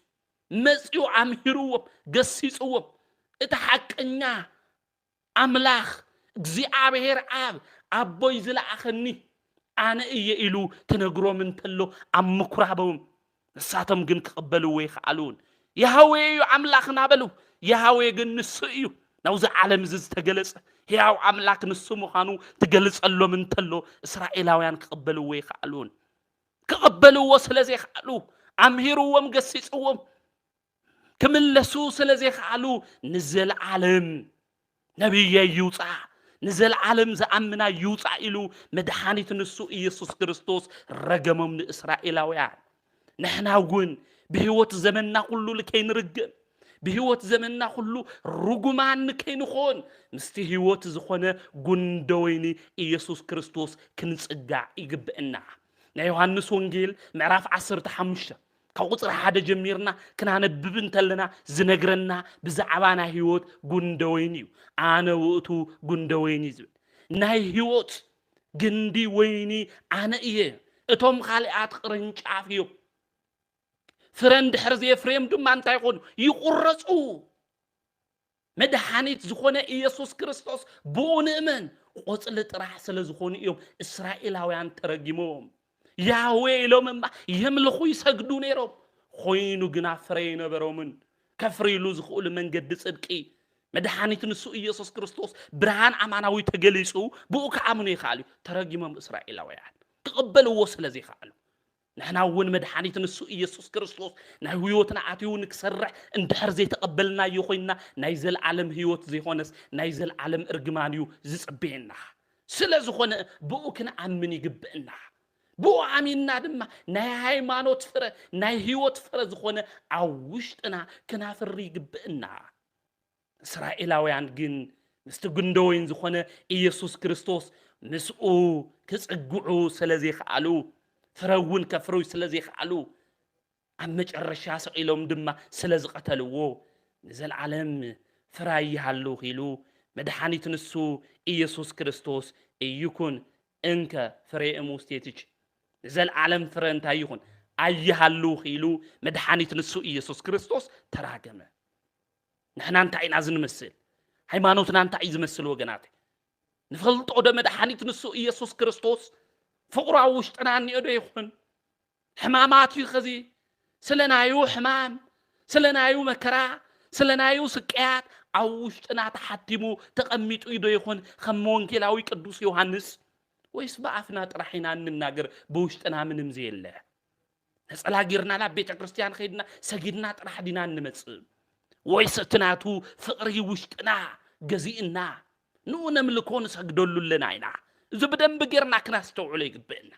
መጺኡ ኣምሂርዎም፣ ገሲጽዎም። እቲ ሓቀኛ ኣምላኽ እግዚኣብሔር ኣብ ኣቦይ ዝለኣኸኒ ኣነ እየ ኢሉ ትነግሮም እንተሎ ኣብ ምኩራቦም ንሳቶም ግን ክቕበልዎ ይኽኣሉን። ያህዌ እዩ ኣምላኽና በሉ። ያህዌ ግን ንሱ እዩ ናብዚ ዓለም እዚ ዝተገለጸ ሕያው ኣምላኽ ንሱ ምዃኑ ትገልጸሎም እንተሎ እስራኤላውያን ክቕበልዎ ይኽኣሉን። ክቕበልዎ ስለ ዘይኽኣሉ ኣምሂርዎም፣ ገሲጽዎም። ክምለሱ ስለ ዘይከኣሉ ንዘለዓለም ነቢየይ ይውፃእ፣ ንዘለዓለም ዝኣምና ይውፃእ ኢሉ መድሓኒት ንሱ ኢየሱስ ክርስቶስ ረገሞም ንእስራኤላውያን። ንሕና እውን ብህይወት ዘመንና ኩሉ ንከይንርገም፣ ብህይወት ዘመንና ኩሉ ርጉማን ንከይንኾን ምስቲ ህይወት ዝኾነ ጉንደ ወይኒ ኢየሱስ ክርስቶስ ክንጽጋዕ ይግብእና። ናይ ዮሃንስ ወንጌል ምዕራፍ ዓሰርተ ሓሙሽተ ካብ ቁፅሪ ሓደ ጀሚርና ክናነብብ እንተለና ዝነግረና ብዛዕባ ናይ ህይወት ጉንደ ወይኒ እዩ። ኣነ ውእቱ ጉንደ ወይኒ ዝብል ናይ ህይወት ግንዲ ወይኒ ኣነ እየ፣ እቶም ካልኣት ቅርንጫፍ እዮም። ፍረ እንድሕር ዘየፍርዮም ድማ እንታይ ይኾኑ? ይቑረፁ። መድሓኒት ዝኾነ ኢየሱስ ክርስቶስ ብኡ ንእመን። ቆፅሊ ጥራሕ ስለ ዝኾኑ እዮም እስራኤላውያን ተረጊሞም። ያህዌ ኢሎም እማ የምልኹ ይሰግዱ ነይሮም። ኮይኑ ግና ፍረ ኣይነበሮምን። ከፍርይሉ ዝኽእሉ መንገዲ ጽድቂ መድሓኒት ንሱ ኢየሱስ ክርስቶስ ብርሃን ኣማናዊ ተገሊጹ ብኡ ክኣምኑ ይኽኣሉ እዩ። ተረጊሞም እስራኤላውያን ክቕበልዎ ስለ ዘይኽኣሉ። ንሕና እውን መድሓኒት ንሱ ኢየሱስ ክርስቶስ ናይ ህይወትና ኣትዩ ንክሰርሕ እንድሕር ዘይተቐበልናዮ ኮይንና ናይ ዘለዓለም ህይወት ዘይኮነስ ናይ ዘለዓለም እርግማን እዩ ዝጽበየና። ስለ ዝኾነ ብኡ ክንኣምን ይግብእና። ብኡ ኣሚንና ድማ ናይ ሃይማኖት ፍረ ናይ ህይወት ፍረ ዝኾነ ኣብ ውሽጥና ክናፍሪ ይግብእና። እስራኤላውያን ግን ምስቲ ጉንደ ወይን ዝኾነ ኢየሱስ ክርስቶስ ምስኡ ክጽግዑ ስለ ዘይከኣሉ ፍረ እውን ከፍርዩ ስለ ዘይከኣሉ ኣብ መጨረሻ ሰቒሎም ድማ ስለ ዝቐተልዎ ንዘለዓለም ፍረ ኣይሃልኽ ኢሉ መድሓኒት ንሱ ኢየሱስ ክርስቶስ እይኩን እንከ ፍሬ እሙስቴትች ንዘለዓለም ፍረ እንታይ ይኹን ኣይሃልኽ ኢሉ መድሓኒት ንሱ ኢየሱስ ክርስቶስ ተራገመ። ንሕና እንታይ ኢና ዝንመስል? ሃይማኖትና እንታይ እዩ ዝመስል ወገናት? ንፈልጦ ዶ መድሓኒት ንሱ ኢየሱስ ክርስቶስ ፍቕሩ ኣብ ውሽጥና እኒኦ ዶ ይኹን? ሕማማት እዩ ኸዚ ስለ ናዩ ሕማም ስለ ናዩ መከራ ስለ ናዩ ስቅያት ኣብ ውሽጥና ተሓቲሙ ተቐሚጡ እዩ ዶ ይኹን? ከም ወንጌላዊ ቅዱስ ዮሃንስ ወይስ ብኣፍና ጥራሕ ኢና እንናገር ብውሽጥና ምንም ዘየለ? ነጸላ ጌርና ናብ ቤተ ክርስቲያን ኸይድና ሰጊድና ጥራሕ ዲና እንመጽእ? ወይስ እቲ ናቱ ፍቕሪ ውሽጥና ገዚእና ንኡ ነምልኮ ንሰግደሉ ኣለና ኢና? እዚ ብደንቢ ጌርና ክናስተውዕሎ ይግብእና።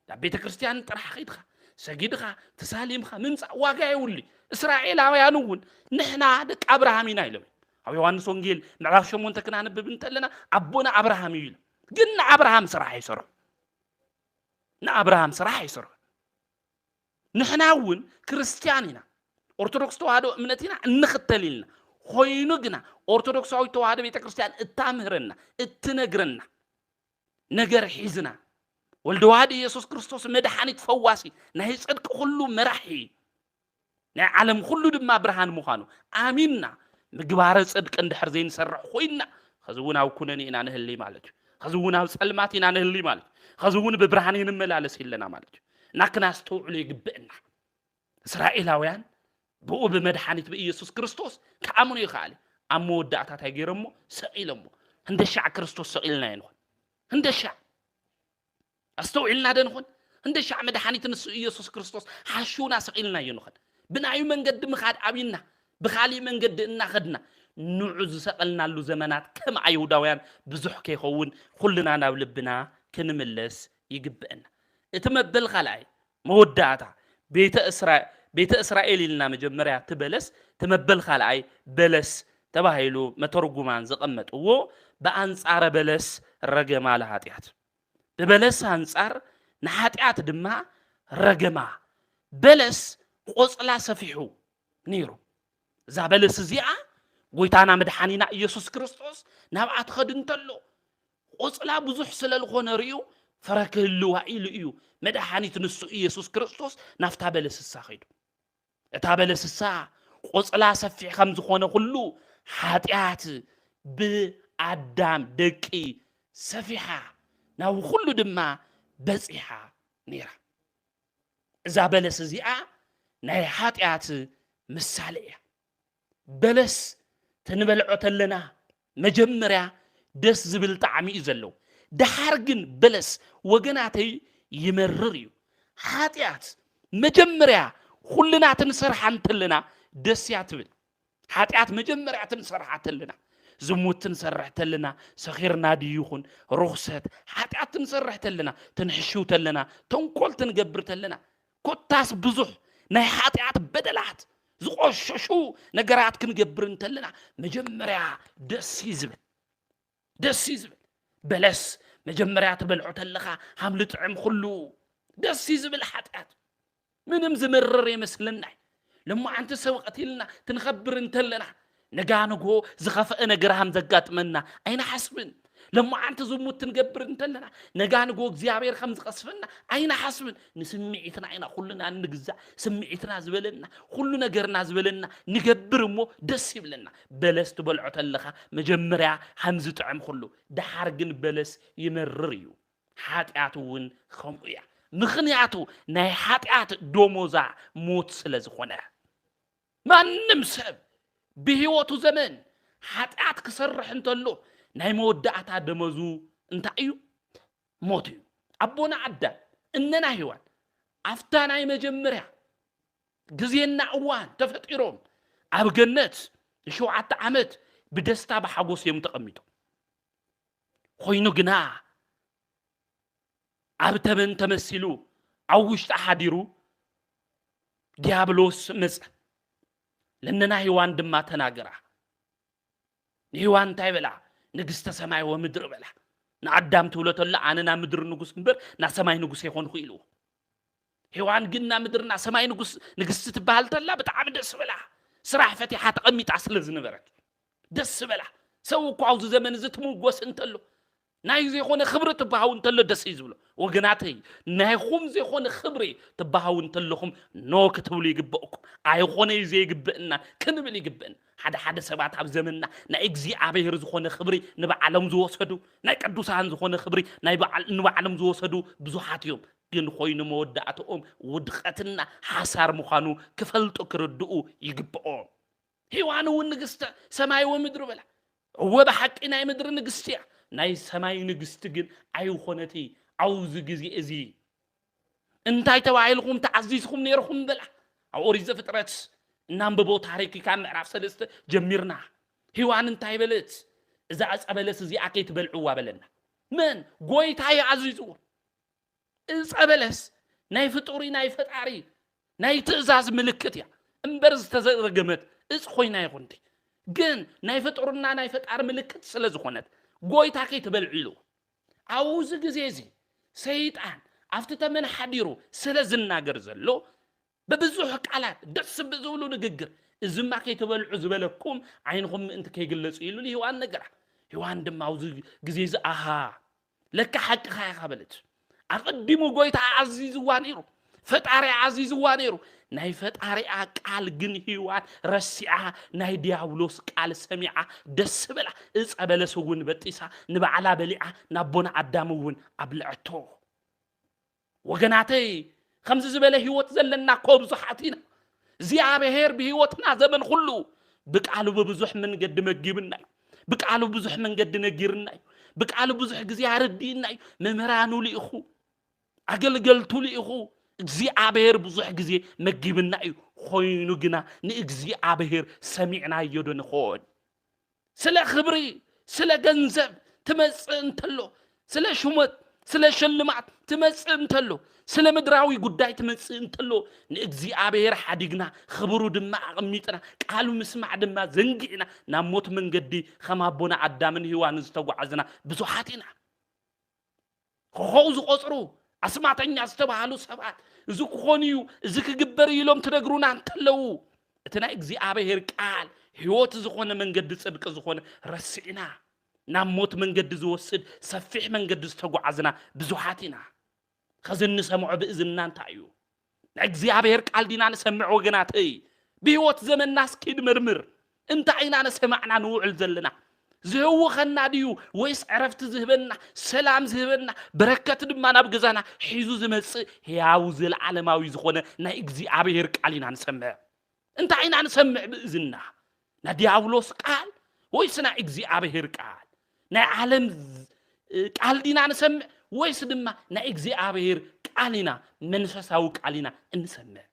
ናብ ቤተ ክርስቲያን ጥራሕ ኸይድኻ ሰጊድኻ ተሳሊምኻ ምምጻእ ዋጋ የብሉ። እስራኤላውያን እውን ንሕና ደቂ ኣብርሃም ኢና ኢሎም። ኣብ ዮሃንስ ወንጌል ምዕራፍ ሸሞንተ ክናንብብ እንተለና ኣቦና ኣብርሃም እዩ ኢሎም። ግን ንኣብርሃም ስራሕ ኣይሰርሑ ንኣብርሃም ስራሕ ኣይሰርሑ። ንሕና እውን ክርስትያን ኢና፣ ኦርቶዶክስ ተዋህዶ እምነት ኢና እንኽተል ኢልና። ኮይኑ ግና ኦርቶዶክሳዊት ተዋህዶ ቤተ ክርስቲያን እታምህረና እትነግረና ነገር ሒዝና ወልደ ዋህድ ኢየሱስ ክርስቶስ መድሓኒት ፈዋሲ፣ ናይ ጽድቂ ኩሉ መራሒ፣ ናይ ዓለም ኩሉ ድማ ብርሃን ምዃኑ ኣሚንና ምግባረ ጽድቂ እንድሕር ዘይንሰርሕ ኮይንና፣ ኸዚ እውን ኣብ ኩነኔ ኢና ንህሊ ማለት እዩ። ኸዚ እውን ኣብ ጸልማት ኢና ንህሊ ማለት እዩ። ኸዚ እውን ብብርሃን ይንመላለስ ኣለና ማለት እዩ። እና ክናስተውዕሎ ይግብእና። እስራኤላውያን ብኡ ብመድሓኒት ብኢየሱስ ክርስቶስ ክኣምኑ ይኸኣል እዩ። ኣብ መወዳእታ እንታይ ገይሮሞ? ሰቒሎሞ። ህንደሻዕ ክርስቶስ ሰቒልናዮ ንኾን። ህንደሻዕ ኣስተውዒልና ዶ ንኾን? ህንደሻዕ መድሓኒት ንሱ ኢየሱስ ክርስቶስ ሓሹና ሰቒልናዮ ንኾን። ብናዩ መንገዲ ምኻድ ኣብይና፣ ብኻሊእ መንገዲ እናኸድና፣ ንዑ ዝሰቐልናሉ ዘመናት ከም ኣይሁዳውያን ብዙሕ ከይኸውን ኩልና ናብ ልብና ክንምለስ ይግብእና። እቲ መበል ካልኣይ መወዳእታ ቤተ እስራ-፣ ቤተ እስራኤል ኢልና መጀመርያ እቲ በለስ፣ እቲ መበል ካልኣይ በለስ ተባሂሉ መተርጉማን ዘቐመጥዎ ብኣንጻረ በለስ ረገማ ለሃጢኣት። ብበለስ ኣንጻር ንሓጢኣት ድማ ረገማ። በለስ ቆጽላ ሰፊሑ ነይሩ። እዛ በለስ እዚኣ ጎይታና መድሓኒና ኢየሱስ ክርስቶስ ናብኣ ትኸድ እንተሎ ቆጽላ ብዙሕ ስለ ዝኾነ ርእዩ ፍረ ክህልዋ ኢሉ እዩ መድሓኒት ንሱ ኢየሱስ ክርስቶስ ናብታ በለስ እሳ ኸይዱ። እታ በለስ እሳ ቆጽላ ሰፊሕ ከም ዝኾነ ኩሉ ሓጢኣት ብኣዳም ደቂ ሰፊሓ ናብ ኩሉ ድማ በጺሓ ነይራ። እዛ በለስ እዚኣ ናይ ሓጢኣት ምሳሌ እያ። በለስ ትንበልዖ ተለና መጀመርያ ደስ ዝብል ጣዕሚ እዩ ዘለዎ። ደሓር ግን በለስ ወገናተይ ይመርር እዩ። ሓጢኣት መጀመርያ ኩልና ትንሰርሓ እንተለና ደስ እያ ትብል። ሓጢኣት መጀመርያ ትንሰርሓ ተለና፣ ዝሙት ትንሰርሕ ተለና፣ ሰኺርና ድዩ ይኹን ርኹሰት ሓጢኣት ትንሰርሕ ተለና፣ ትንሕሽው ተለና፣ ተንኮል ትንገብር ተለና፣ ኮታስ ብዙሕ ናይ ሓጢኣት በደላት ዝቆሸሹ ነገራት ክንገብር እንተለና መጀመርያ ደስ እዩ ዝብል። ደስ እዩ ዝብል። በለስ መጀመርያ ትበልዖ ተለኻ ሃምሊ ጥዕም ኩሉ ደስ እዩ ዝብል። ሓጢኣት ምንም ዝመርር የመስለና እዩ። ለማዓንቲ ሰብ ቀቲልና ትንኸብር እንተለና ነጋ ንግሆ ዝኸፍአ ነገር ሃም ዘጋጥመና ኣይንሓስብን። ለማዓንቲ ዝሙት ትንገብር እንተለና ነጋ ንግሆ እግዚኣብሔር ከም ዝቐስፈና ኣይንሓስብን። ንስምዒትና ኢና ኩልና እንግዛእ። ስምዒትና ዝበለና ኩሉ ነገርና ዝበለና ንገብር እሞ ደስ ይብለና። በለስ ትበልዖ ተለኻ መጀመርያ ሃም ዝጥዕም ኩሉ፣ ደሓር ግን በለስ ይመርር እዩ። ሓጢኣት እውን ከምኡ እያ። ምኽንያቱ ናይ ሓጢኣት ደሞዛ ሞት ስለ ዝኾነ። ማንም ሰብ ብህይወቱ ዘመን ሓጢኣት ክሰርሕ እንተሎ ናይ መወዳእታ ደመዙ እንታይ እዩ? ሞት እዩ። ኣቦና ኣዳም እነና ሄዋን ኣብታ ናይ መጀመርያ ግዜና እዋን ተፈጢሮም ኣብ ገነት ንሸውዓተ ዓመት ብደስታ ብሓጎስ እዮም ተቐሚጦም። ኮይኑ ግና ኣብ ተመን ተመሲሉ ኣብ ውሽጢ ሓዲሩ ዲያብሎስ መጸ። ለነና ሄዋን ድማ ተናገራ። ንሄዋን እንታይ በላ? ንግስተ ሰማይ ወምድሪ በላ። ንኣዳም ትብሎ ተሎ ኣነ ና ምድሪ ንጉስ እምበር ና ሰማይ ንጉስ ኣይኮንኩ ኢልዎ። ሄዋን ግን ና ምድሪ ና ሰማይ ንጉስ ንግስቲ ትበሃል ተላ ብጣዕሚ ደስ በላ። ስራሕ ፈቲሓ ተቐሚጣ ስለ ዝነበረት ደስ በላ። ሰብ እኮ ኣብዚ ዘመን እዚ ትምጎስ እንተሎ ናይ ዘይኮነ ክብሪ ትበሃው እንተሎ ደስ እዩ ዝብሎ። ወገናተይ ናይኹም ዘይኮነ ክብሪ ትበሃው እንተለኹም ኖ ክትብሉ ይግበእኩም። ኣይኾነ እዩ ዘይግብእና ክንብል ይግብእና። ሓደ ሓደ ሰባት ኣብ ዘመንና ናይ እግዚኣብሔር ዝኾነ ክብሪ ንባዕሎም ዝወሰዱ ናይ ቅዱሳን ዝኾነ ክብሪ ናይ በዓል ንባዕሎም ዝወሰዱ ብዙሓት እዮም። ግን ኮይኑ መወዳእትኦም ውድቀትና ሓሳር ምዃኑ ክፈልጡ ክርድኡ ይግብኦም። ሄዋን እውን ንግስተ ሰማይ ወምድሪ በላ። እወ ብሓቂ ናይ ምድሪ ንግስቲ እያ፣ ናይ ሰማይ ንግስቲ ግን ኣይኾነቲ። ኣብዚ ግዜ እዚ እንታይ ተባሂልኩም ተኣዚዝኩም ነይርኩም በላ። ኣብ ኦሪት ዘፍጥረት እናንበቦ ታሪክ ካብ ምዕራፍ ሰለስተ ጀሚርና ሄዋን እንታይ በለት? እዛ ዕፀ በለስ እዚኣ ከይትበልዕዋ በለና። መን? ጎይታ እዩ ኣዚዝዎ። እፀ በለስ ናይ ፍጡሪ ናይ ፈጣሪ ናይ ትእዛዝ ምልክት እያ እምበር ዝተረገመት እፅ ኮይና ይኹንቲ ግን ናይ ፍጡርና ናይ ፈጣሪ ምልክት ስለ ዝኾነት ጎይታ ከይትበልዑ ኢሉ ኣብዚ ግዜ እዚ ሰይጣን ኣብቲ ተመን ሓዲሩ ስለ ዝናገር ዘሎ ብብዙሕ ቃላት ደስ ብዝብሉ ንግግር እዝማ ከይትበልዑ ዝበለኩም ዓይንኹም ምእንቲ ከይግለጹ ኢሉ ንሂዋን ነገራ። ሂዋን ድማ ኣብዚ ግዜ እዚ ኣሃ ለካ ሓቅኻ ኢኻ በለት። ኣቐዲሙ ጎይታ ኣዚዝዋ ነይሩ። ፈጣሪኣ ኣዚዝዋ ነይሩ። ናይ ፈጣሪኣ ቃል ግን ሂዋን ረሲዓ፣ ናይ ዲያብሎስ ቃል ሰሚዓ፣ ደስ በላ። እፀ በለስ እውን በጢሳ፣ ንባዕላ በሊዓ፣ ናቦና ኣዳም እውን ኣብልዐቶ። ወገናተይ፣ ከምዚ ዝበለ ህይወት ዘለና እኮ ብዙሓት ኢና። እግዚኣብሔር ብህይወትና ዘመን ኩሉ ብቃሉ ብብዙሕ መንገዲ መጊብና እዩ። ብቃሉ ብዙሕ መንገዲ ነጊርና እዩ። ብቃሉ ብዙሕ ግዜ ኣረዲእና እዩ። መምህራኑ ልኢኹ፣ ኣገልገልቱ ልኢኹ፣ እግዚኣብሔር ብዙሕ ግዜ መጊብና እዩ። ኮይኑ ግና ንእግዚኣብሔር ሰሚዕናዮ ዶ ንኾን? ስለ ክብሪ፣ ስለ ገንዘብ ትመጽእ እንተሎ፣ ስለ ሹመት፣ ስለ ሽልማት ትመጽእ እንተሎ፣ ስለ ምድራዊ ጉዳይ ትመጽእ እንተሎ፣ ንእግዚኣብሔር ሓዲግና፣ ክብሩ ድማ ኣቐሚጥና፣ ቃሉ ምስማዕ ድማ ዘንጊዕና፣ ናብ ሞት መንገዲ ከም ኣቦና ኣዳምን ሄዋንን ዝተጓዓዝና ብዙሓት ኢና። ኾኾው ዝቖጽሩ ኣስማተኛ ዝተባሃሉ ሰባት፣ እዚ ክኾን እዩ፣ እዚ ክግበር እዩ ኢሎም ትነግሩና እንተለዉ፣ እቲ ናይ እግዚኣብሔር ቃል ህይወት ዝኾነ፣ መንገዲ ጽድቂ ዝኾነ ረሲዕና፣ ናብ ሞት መንገዲ ዝወስድ ሰፊሕ መንገዲ ዝተጓዓዝና ብዙሓት ኢና። ኸዚ እንሰምዖ ብእዝንና እንታይ እዩ? ናይ እግዚኣብሔር ቃል ዲና ንሰምዕ ወገናተይ? ብህይወት ዘመንና እስኪ ንመርምር። እንታይ ኢና ንሰማዕና ንውዕል ዘለና? ዝህውኸና ድዩ ወይስ ዕረፍቲ ዝህበና፣ ሰላም ዝህበና፣ በረከት ድማ ናብ ገዛና ሒዙ ዝመጽእ ህያው ዘለዓለማዊ ዝኾነ ናይ እግዚኣብሔር ቃል ኢና ንሰምዕ? እንታይ ኢና ንሰምዕ ብእዝንና? ናይ ዲያብሎስ ቃል ወይስ ናይ እግዚኣብሔር ቃል? ናይ ዓለም ዝ-፣ ቃል ዲና ንሰምዕ ወይስ ድማ ናይ እግዚኣብሔር ቃል ኢና፣ መንፈሳዊ ቃል ኢና እንሰምዕ?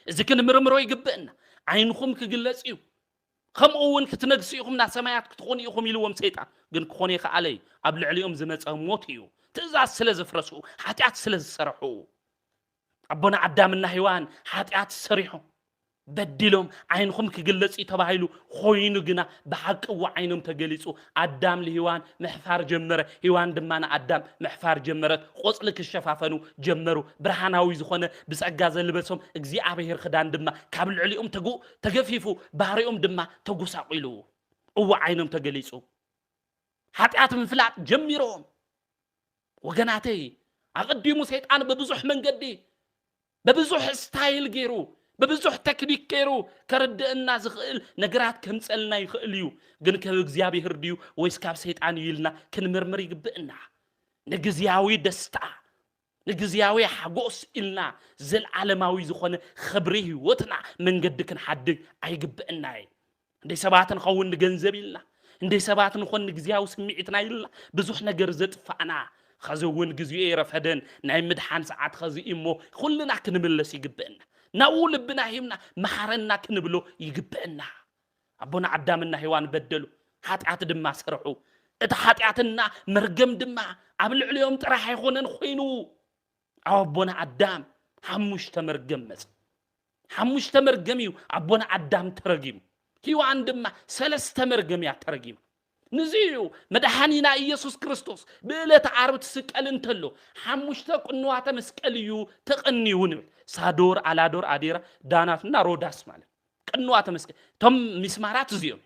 እዚ ክንምርምሮ ይግብእና። ዓይንኹም ክግለጽ እዩ። ከምኡ እውን ክትነግሱ ኢኹም፣ ናብ ሰማያት ክትኾኑ ኢኹም ኢልዎም ሰይጣን። ግን ክኾን ይከኣለ እዩ። ኣብ ልዕሊኦም ዝመጸ ሞት እዩ። ትእዛዝ ስለ ዘፍረሱ፣ ሓጢኣት ስለ ዝሰርሑ። ኣቦና ኣዳምና ሄዋን ሓጢኣት ሰሪሖም፣ በዲሎም፣ ዓይንኹም ክግለጽ እዩ ተባሂሉ፣ ኮይኑ ግና ብሓቂ እዎ ዓይኖም ተገሊጹ። ኣዳም ንሄዋን ምሕፋር ጀመረ፣ ሄዋን ድማ ንኣዳም ምሕፋር ጀመረት። ቆጽሊ ክሸፋፈኑ ጀመሩ። ብርሃናዊ ዝኾነ ብጸጋ ዘልበሶም እግዚኣብሔር ክዳን ድማ ካብ ልዕሊኦም ተጉ-፣ ተገፊፉ፣ ባህሪኦም ድማ ተጎሳቒሉ። እዎ ዓይኖም ተገሊጹ። ሓጢኣት ምፍላጥ ጀሚሮም። ወገናተይ፣ ኣቐዲሙ ሰይጣን ብብዙሕ መንገዲ፣ ብብዙሕ ስታይል ገይሩ፣ ብብዙሕ ተክኒክ ገይሩ ከርድእና ዝኽእል ነገራት ከምጸልና ይኽእል እዩ። ግን ካብ እግዚኣብሔር ድዩ ወይስ ካብ ሰይጣን እዩ ኢልና ክንምርምር ይግብእና። ንግዝያዊ ደስታ፣ ንግዝያዊ ሓጎስ ኢልና ዘልዓለማዊ ዝኾነ ኽብሪ ህይወትና መንገዲ ክንሓድግ ኣይግብእና እዩ። እንደ ሰባት ንኸውን ንገንዘብ ኢልና፣ እንደ ሰባት ንኾን ንግዝያዊ ስምዒትና ኢልና ብዙሕ ነገር ዘጥፋእና፣ ኸዚ እውን ግዜኡ የረፈደን ናይ ምድሓን ሰዓት ኸዚ እዩ እሞ ኩልና ክንምለስ ይግብእና። ናብኡ ልብና ሂብና መሓረና ክንብሎ ይግብእና። ኣቦና ኣዳምና ሄዋን በደሉ፣ ሓጢኣት ድማ ሰርሑ። እቲ ሓጢኣትና መርገም ድማ ኣብ ልዕሊኦም ጥራሕ ኣይኾነን ኾይኑ፣ ኣብ ኣቦና ኣዳም ሓሙሽተ መርገም መጸ። ሓሙሽተ መርገም እዩ ኣቦና ኣዳም ተረጊሙ። ሄዋን ድማ ሰለስተ መርገም እያ ተረጊማ። ንዚ እዩ መድሓኒና ኢየሱስ ክርስቶስ ብዕለተ ዓርቢ ትስቀል እንተሎ፣ ሓሙሽተ ቅንዋተ መስቀል እዩ ተቐንዩ ንብል። ሳዶር፣ ኣላዶር፣ ኣዴራ፣ ዳናት እና ሮዳስ ማለት ቅንዋተ መስቀል። እቶም ሚስማራት እዚኦም።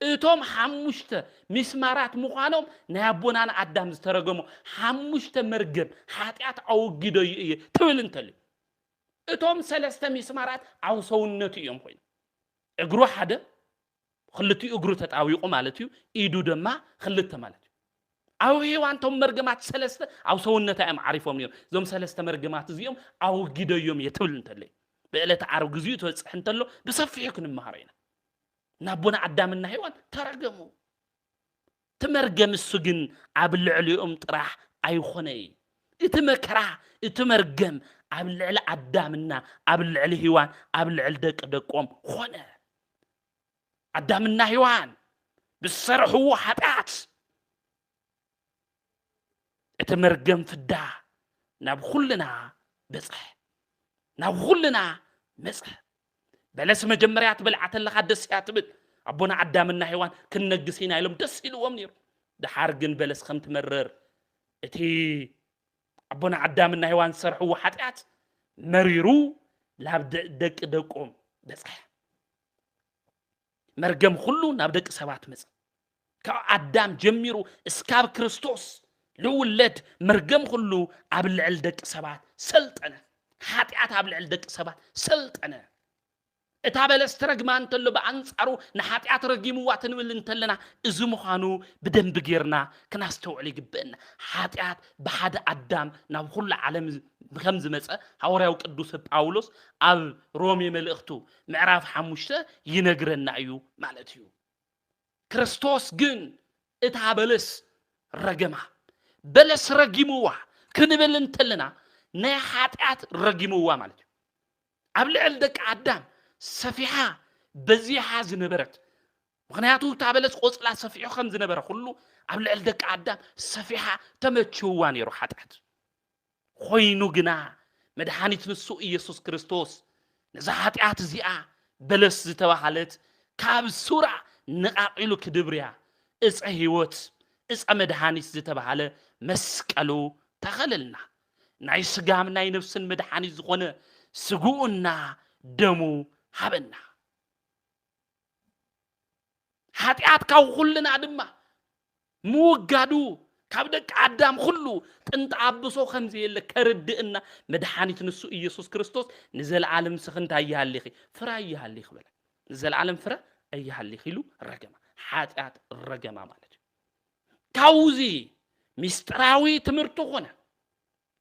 እቶም ሓሙሽተ ሚስማራት ምዃኖም ናይ ኣቦናን ኣዳም ዝተረገሞ ሓሙሽተ መርገም ሓጢኣት ኣወጊደዩ እየ ትብል እንተልዩ፣ እቶም ሰለስተ ሚስማራት ኣብ ሰውነቱ እዮም ኮይኑ። እግሩ ሓደ፣ ክልቲኡ እግሩ ተጣዊቑ ማለት እዩ፣ ኢዱ ድማ ክልተ ማለት እዩ። ኣብ ሄዋን እቶም መርገማት ሰለስተ ኣብ ሰውነታ እዮም ዓሪፎም እዮም። እዞም ሰለስተ መርገማት እዚኦም ኣወጊደዮም እየ ትብል እንተለይ፣ ብዕለተ ዓርቢ ግዚኡ ትበጽሕ እንተሎ ብሰፊሑ ክንመሃሮ ኢና። ናቦና ኣዳምና ሄዋን ተረገሙ። እቲ መርገም እሱ ግን ኣብ ልዕሊኦም ጥራሕ ኣይኾነይ። እቲ መከራ፣ እቲ መርገም ኣብ ልዕሊ ኣዳምና፣ ኣብ ልዕሊ ሄዋን፣ ኣብ ልዕሊ ደቂ ደቆም ኾነ። ኣዳምና ሄዋን ብዝሰርሕዎ ሓጢኣት እቲ መርገም ፍዳ ናብ ኩልና በጽሐ፣ ናብ ኩልና መጽሐ። በለስ መጀመርያ ትበልዓ ተለኻ ደስ እያ ትብል። ኣቦና ኣዳምና ሄዋን ክንነግስ ኢና ኢሎም ደስ ኢልዎም ነይሩ። ደሓር ግን በለስ ከም ትመርር፣ እቲ ኣቦና ኣዳምና ሄዋን ዝሰርሕዎ ሓጢኣት መሪሩ ናብ ደ-፣ ደቂ ደቆም በጽሐ። መርገም ኩሉ ናብ ደቂ ሰባት መጸ። ካብ ኣዳም ጀሚሩ እስካብ ክርስቶስ ልውለድ መርገም ኩሉ ኣብ ልዕል ደቂ ሰባት ሰልጠነ። ሓጢኣት ኣብ ልዕል ደቂ ሰባት ሰልጠነ። እታ በለስ ትረግማ እንተሎ ብኣንጻሩ ንሓጢኣት ረጊምዋ ትንብል እንተለና፣ እዚ ምዃኑ ብደንቢ ጌርና ክናስተውዕል ይግብእና። ሓጢኣት ብሓደ ኣዳም ናብ ኩሉ ዓለም ከም ዝመጸ ሃዋርያው ቅዱስ ጳውሎስ ኣብ ሮሜ መልእኽቱ ምዕራፍ ሓሙሽተ ይነግረና እዩ ማለት እዩ። ክርስቶስ ግን እታ በለስ ረገማ። በለስ ረጊምዋ ክንብል እንተለና ናይ ሓጢኣት ረጊምዋ ማለት እዩ። ኣብ ልዕል ደቂ ኣዳም ሰፊሓ በዚሓ ዝነበረት፣ ምኽንያቱ እታ በለስ ቆጽላ ሰፊሑ ከም ዝነበረ ኩሉ ኣብ ልዕል ደቂ ኣዳም ሰፊሓ ተመችውዋ ነይሩ ሓጢኣት። ኮይኑ ግና መድሓኒት ንሱ ኢየሱስ ክርስቶስ ነዛ ሓጢኣት እዚኣ በለስ ዝተባሃለት ካብ ሱራ ነቓቒሉ ክድብርያ ዕፀ ህይወት ዕፀ መድሓኒት ዝተባሃለ መስቀሉ ተኸለልና። ናይ ስጋም ናይ ነፍስን መድሓኒት ዝኾነ ስግኡና ደሙ ሃበና። ሓጢኣት ካብ ኩልና ድማ ምውጋዱ ካብ ደቂ ኣዳም ኩሉ ጥንጢ ኣብሶ ከም ዘየለ ከርድእና መድሓኒት ንሱ ኢየሱስ ክርስቶስ ንዘለኣለም ስኺ እንታይ ኣይሃልኺ ፍረ ኣይሃልኺ በለ። ንዘለኣለም ፍረ ኣይሃልኺ ኢሉ ረገማ። ሓጢኣት ረገማ ማለት እዩ። ካብዚ ሚስጥራዊ ትምህርቲ ኾነ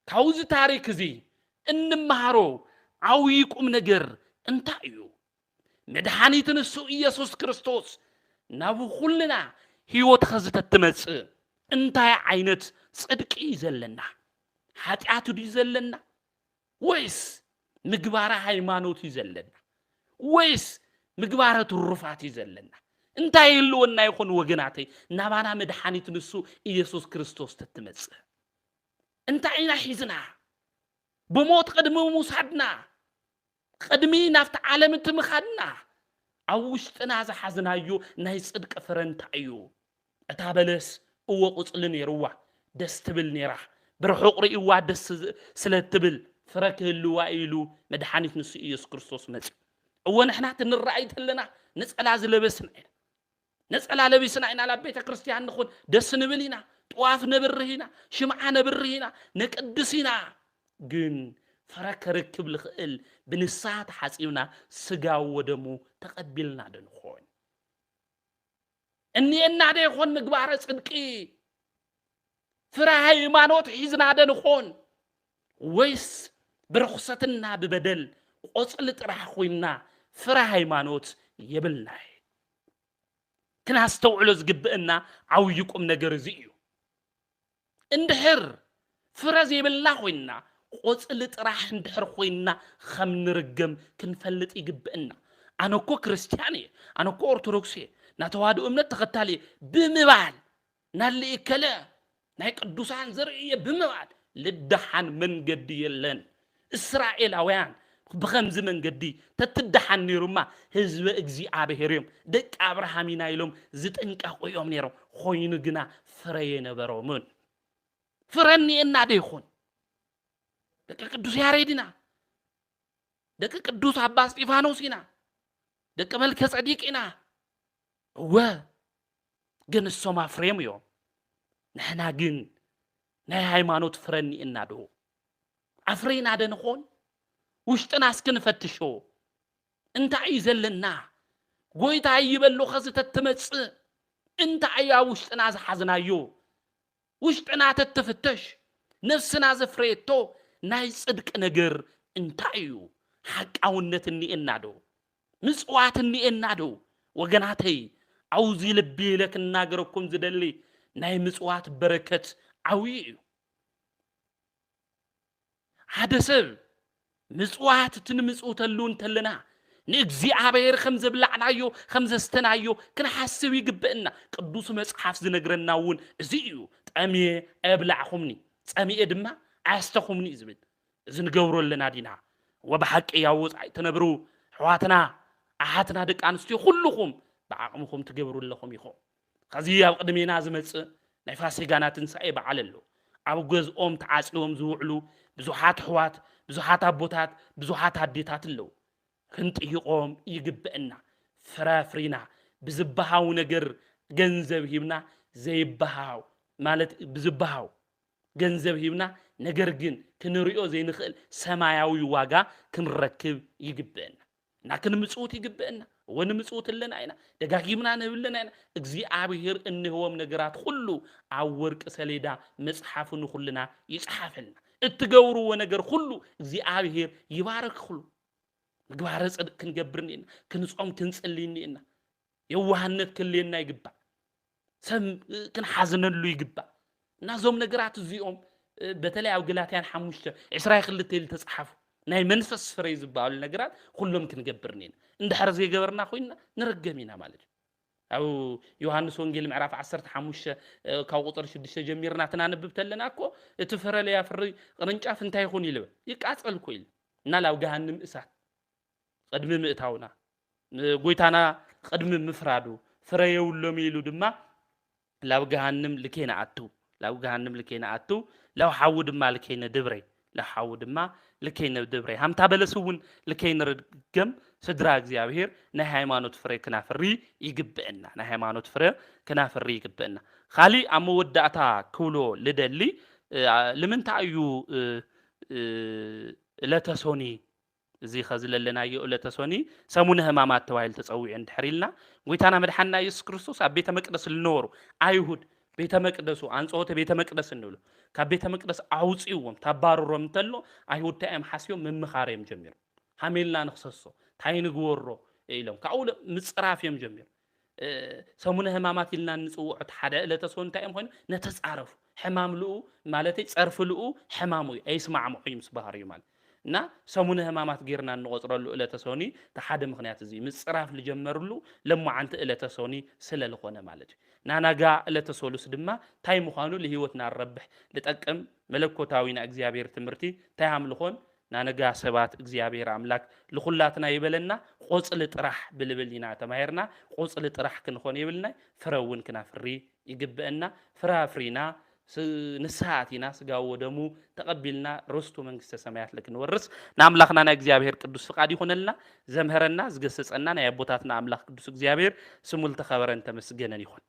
ካብዚ ታሪክ እዚ እንመሃሮ ዓብዪ ቁም ነገር እንታይ እዩ? መድሓኒት ንሱ ኢየሱስ ክርስቶስ ናብ ኩልና ህይወት ኸዚ ተትመጽእ እንታይ ዓይነት ጽድቂ እዩ ዘለና? ሓጢኣት ድዩ ዘለና? ወይስ ምግባረ ሃይማኖት እዩ ዘለና? ወይስ ምግባረ ትሩፋት እዩ ዘለና? እንታይ ይህልወና ይኾን ወገናተይ? ናባና መድሓኒት ንሱ ኢየሱስ ክርስቶስ ተትመጽእ እንታይ ኢና ሒዝና? ብሞት ቅድሚ ምውሳድና፣ ቅድሚ ናብቲ ዓለም እቲ ምኻድና፣ ኣብ ውሽጥና ዝሓዝናዮ ናይ ጽድቂ ፍረ እንታይ እዩ? እታ በለስ እወ ቁጽሊ ነይርዋ፣ ደስ ትብል ነይራ። ብርሑቕ ርእይዋ ደስ ዝ-፣ ስለ ትብል ፍረ ክህልዋ ኢሉ መድሓኒት ንሱ ኢየሱስ ክርስቶስ መጽእ። እወ ንሕና እቲ ንረኣይ ተለና ነጸላ ዝለበስና ኢና። ነጸላ ለቢስና ኢና ናብ ቤተ ክርስቲያን ንኹን፣ ደስ ንብል ኢና፣ ጥዋፍ ነብርህ ኢና፣ ሽምዓ ነብርህ ኢና፣ ነቅድስ ኢና። ግን ፍረ ከርክብ ልኽእል ብንስሓ ተሓጺብና ስጋው ወደሙ ተቐቢልና ዶ ንኾን? እኒኤና ዶ ይኾን ምግባረ ጽድቂ? ፍረ ሃይማኖት ሒዝና ዶ ንኾን? ወይስ ብርኹሰትና ብበደል ቆጽሊ ጥራሕ ኮይንና ፍረ ሃይማኖት የብልናይ? ክናስተውዕሎ ዝግብእና ዓብዪ ቁም ነገር እዚ እዩ። እንድሕር ፍረ ዘይብልና ኮይንና፣ ቆጽሊ ጥራሕ እንድሕር ኮይንና ከም ንርገም ክንፈልጥ ይግብእና። ኣነ እኮ ክርስትያን እየ፣ ኣነ እኮ ኦርቶዶክስ እየ፣ ናተዋህዶ እምነት ተኸታሊ እየ ብምባል፣ ናሊ እከለ ናይ ቅዱሳን ዘርኢ እየ ብምባል ልደሓን መንገዲ የለን። እስራኤላውያን ብኸምዚ መንገዲ ተትደሓን ነይሩማ ህዝበ እግዚኣብሔር እዮም፣ ደቂ ኣብርሃም ኢና ኢሎም ዝጥንቀቑ እዮም ነይሮም። ኮይኑ ግና ፍረ የነበሮምን። ፍረ እኒኤና ዶ ይኾን? ደቂ ቅዱስ ያሬድ ኢና፣ ደቂ ቅዱስ ኣባ እስጢፋኖስ ኢና፣ ደቂ መልከ ጸዲቅ ኢና። እወ፣ ግን እሶም ኣፍርዮም እዮም። ንሕና ግን ናይ ሃይማኖት ፍረ እኒኤና ዶ? ኣፍሪና ዶ ንኾን? ውሽጥና እስኪ ንፈትሾ። እንታይ እዩ ዘለና? ጎይታ ይበሎ ኸዚ ተትመጽእ እንታይ እዩ ኣብ ውሽጥና ዝሓዝናዮ? ውሽጥና ተትፍተሽ፣ ነፍስና ዘፍረየቶ ናይ ጽድቂ ነገር እንታይ እዩ? ሓቃውነት እኒኤና ዶ? ምጽዋት እኒኤና ዶ? ወገናተይ፣ ኣውዚ ልቢ ኢለ ክናገረኩም ዝደሊ ናይ ምጽዋት በረከት ዓብዪ እዩ። ሓደ ሰብ ምጽዋት እቲ ንምጽውተሉ እንተለና ንእግዚኣብሔር ከም ዘብላዕናዮ ከም ዘስተናዮ ክንሓስብ ይግብእና። ቅዱስ መጽሓፍ ዝነግረና እውን እዚ እዩ። ጠምየ ኣየብላዕኹምኒ፣ ጸሚኤ ድማ ኣያስተኹምኒ እዩ ዝብል። እዚ ንገብሮ ኣለና ዲና? ወብሓቂ ኣብ ወጻኢ ትነብሩ ኣሕዋትና ኣሓትና ደቂ ኣንስትዮ ኩልኹም ብዓቕምኹም ትገብሩ ኣለኹም ኢኹም። ኸዚ ኣብ ቅድሜና ዝመጽእ ናይ ፋሲጋ ናይ ትንሳኤ በዓል ኣሎ። ኣብ ገዝኦም ተዓጽዮም ዝውዕሉ ብዙሓት ኣሕዋት፣ ብዙሓት ኣቦታት፣ ብዙሓት ኣዴታት ኣለዉ። ክንጥይቖም ይግብእና። ፍረ ኣፍሪና ብዝበሃው ነገር ገንዘብ ሂብና ዘይበሃው ማለት ብዝበሃው ገንዘብ ሂብና፣ ነገር ግን ክንሪኦ ዘይንኽእል ሰማያዊ ዋጋ ክንረክብ ይግብእና። እና ክንምጽውት ይግብእና። እወ፣ ንምጽውት ኣለና ኢና። ደጋጊምና ንህብ ኣለና ኢና። እግዚኣብሔር እንህቦም ነገራት ኩሉ ኣብ ወርቂ ሰሌዳ መጽሓፉ ንኹልና ይጽሓፈልና። እትገብርዎ ነገር ኩሉ እግዚኣብሔር ይባርክሉ። ምግባረ ጽድቅ ክንገብር እኒኤና። ክንጾም ክንጽሊ እኒኤና። የዋህነት ክልየና ይግባእ። ሰብ ክንሓዝነሉ ይግባእ። እና እዞም ነገራት እዚኦም፣ እ፣ በተለይ ኣብ ገላትያን ሓሙሽተ ዕስራ ክልተ ኢሉ ተጻሓፉ። ናይ መንፈስ ፍረ ዝበሃሉ ነገራት ኩሎም ክንገብር እኒኤና። እንድሕር ዘይገበርና ኮይንና ንረገም ኢና ማለት እዩ። ኣብ ዮሃንስ ወንጌል ምዕራፍ ዓሰርተ ሓሙሽተ፣ እ፣ ካብ ቁጽሪ ሽዱሽተ ጀሚርና ትናንብብ ተለና እኮ፣ እቲ ፍረ ለያፍሪ ቅርንጫፍ እንታይ ይኹን ይልበ፣ ይቃጸል እኮ ኢሉ። እና ላብ ገሃንም እሳት ቅድሚ ምእታውና፣ ንጎይታና ቅድሚ ምፍራዱ፣ ፍረ የብሎም ኢሉ ድማ ላብ ገሃንም ልኬ ንኣቱ፣ ላብ ገሃንም ልኬ ንኣቱ፣ ላብ ሓዊ ድማ ልኬ ንድብረይ፣ ላብ ሓዊ ድማ ልኬ ንድብረይ። ሃምታ በለስ እውን ልኬ ንርገም፣ ስድራ እግዚኣብሔር ናይ ሃይማኖት ፍረ ክናፍሪ ይግብእና፣ ናይ ሃይማኖት ፍረ ክናፍሪ ይግብእና። ካሊእ ኣብ መወዳእታ ክብሎ ልደሊ፣ እ፣ ልምንታይ እዩ፣ እ፣ እ፣ ዕለተ ሶኒ እዚ ኸዚ ለለናዮ ዕለተ ሶኒ ሰሙነ ሕማማት ተባሂሉ ተጸዊዑ እንድሕር ኢልና፣ ጎይታና መድሓንና የሱስ ክርስቶስ ኣብ ቤተ መቅደስ ልነበሩ ኣይሁድ፣ ቤተ መቅደሱ፣ ኣንጾሆተ ቤተ መቅደስ እንብሎ፣ ካብ ቤተ መቅደስ ኣውጺእዎም፣ ታባርሮም እንተሎ፣ ኣይሁድ እንታይ እዮም ሓስዮም? ምምኻር እዮም ጀሚሮም። ሃሜልና ንኽሰሶ፣ እንታይ ንግበሮ ኢሎም፣ ካብኡ ለ-፣ ምጽራፍ እዮም ጀሚሮም። እ፣ ሰሙነ ሕማማት ኢልና እንጽውዖ እቲ ሓደ ዕለተ ሶን እንታይ እዮም ኮይኑ? ነተጻረፉ። ሕማም ልኡ፣ ማለተይ ጸርፊ ልኡ ሕማሙ እዩ፣ ኣይስማዕምዑ እዩ ምስ ባህሪኡ ማለት። እና ሰሙነ ሕማማት ጌርና እንቆጽረሉ ዕለተ ሶኒ እቲ ሓደ ምኽንያት እዚ እዩ። ምጽራፍ ልጀመርሉ ለማዓንቲ ዕለተ ሶኒ ስለ ልኾነ ማለት እዩ። ናናጋ ዕለተ ሶሉስ ድማ እንታይ ምዃኑ ልህይወትና ንረብሕ ልጠቅም መለኮታዊ ናይ እግዚኣብሔር ትምህርቲ እንታይ ኣምልኾን ናነጋ ሰባት እግዚኣብሔር ኣምላክ ልኹላትና ይበለና። ቆጽሊ ጥራሕ ብልብል ኢና ተማሂርና። ቆጽሊ ጥራሕ ክንኾን የብልና፣ ፍረ እውን ክናፍሪ ይግብአና። ፍረ ኣፍሪና፣ ስ-፣ ንስሓ ኣቲና፣ ስጋው ወደሙ ተቐቢልና፣ ርስቱ መንግስተ ሰማያት ልክንወርስ ንኣምላኽና ናይ እግዚኣብሔር ቅዱስ ፍቃድ ይኹነልና። ዘምሀረና፣ ዝገሰጸና ናይ ኣቦታትና ኣምላኽ ቅዱስ እግዚኣብሔር ስሙ ልተኸበረን ተመስገነን ይኹን።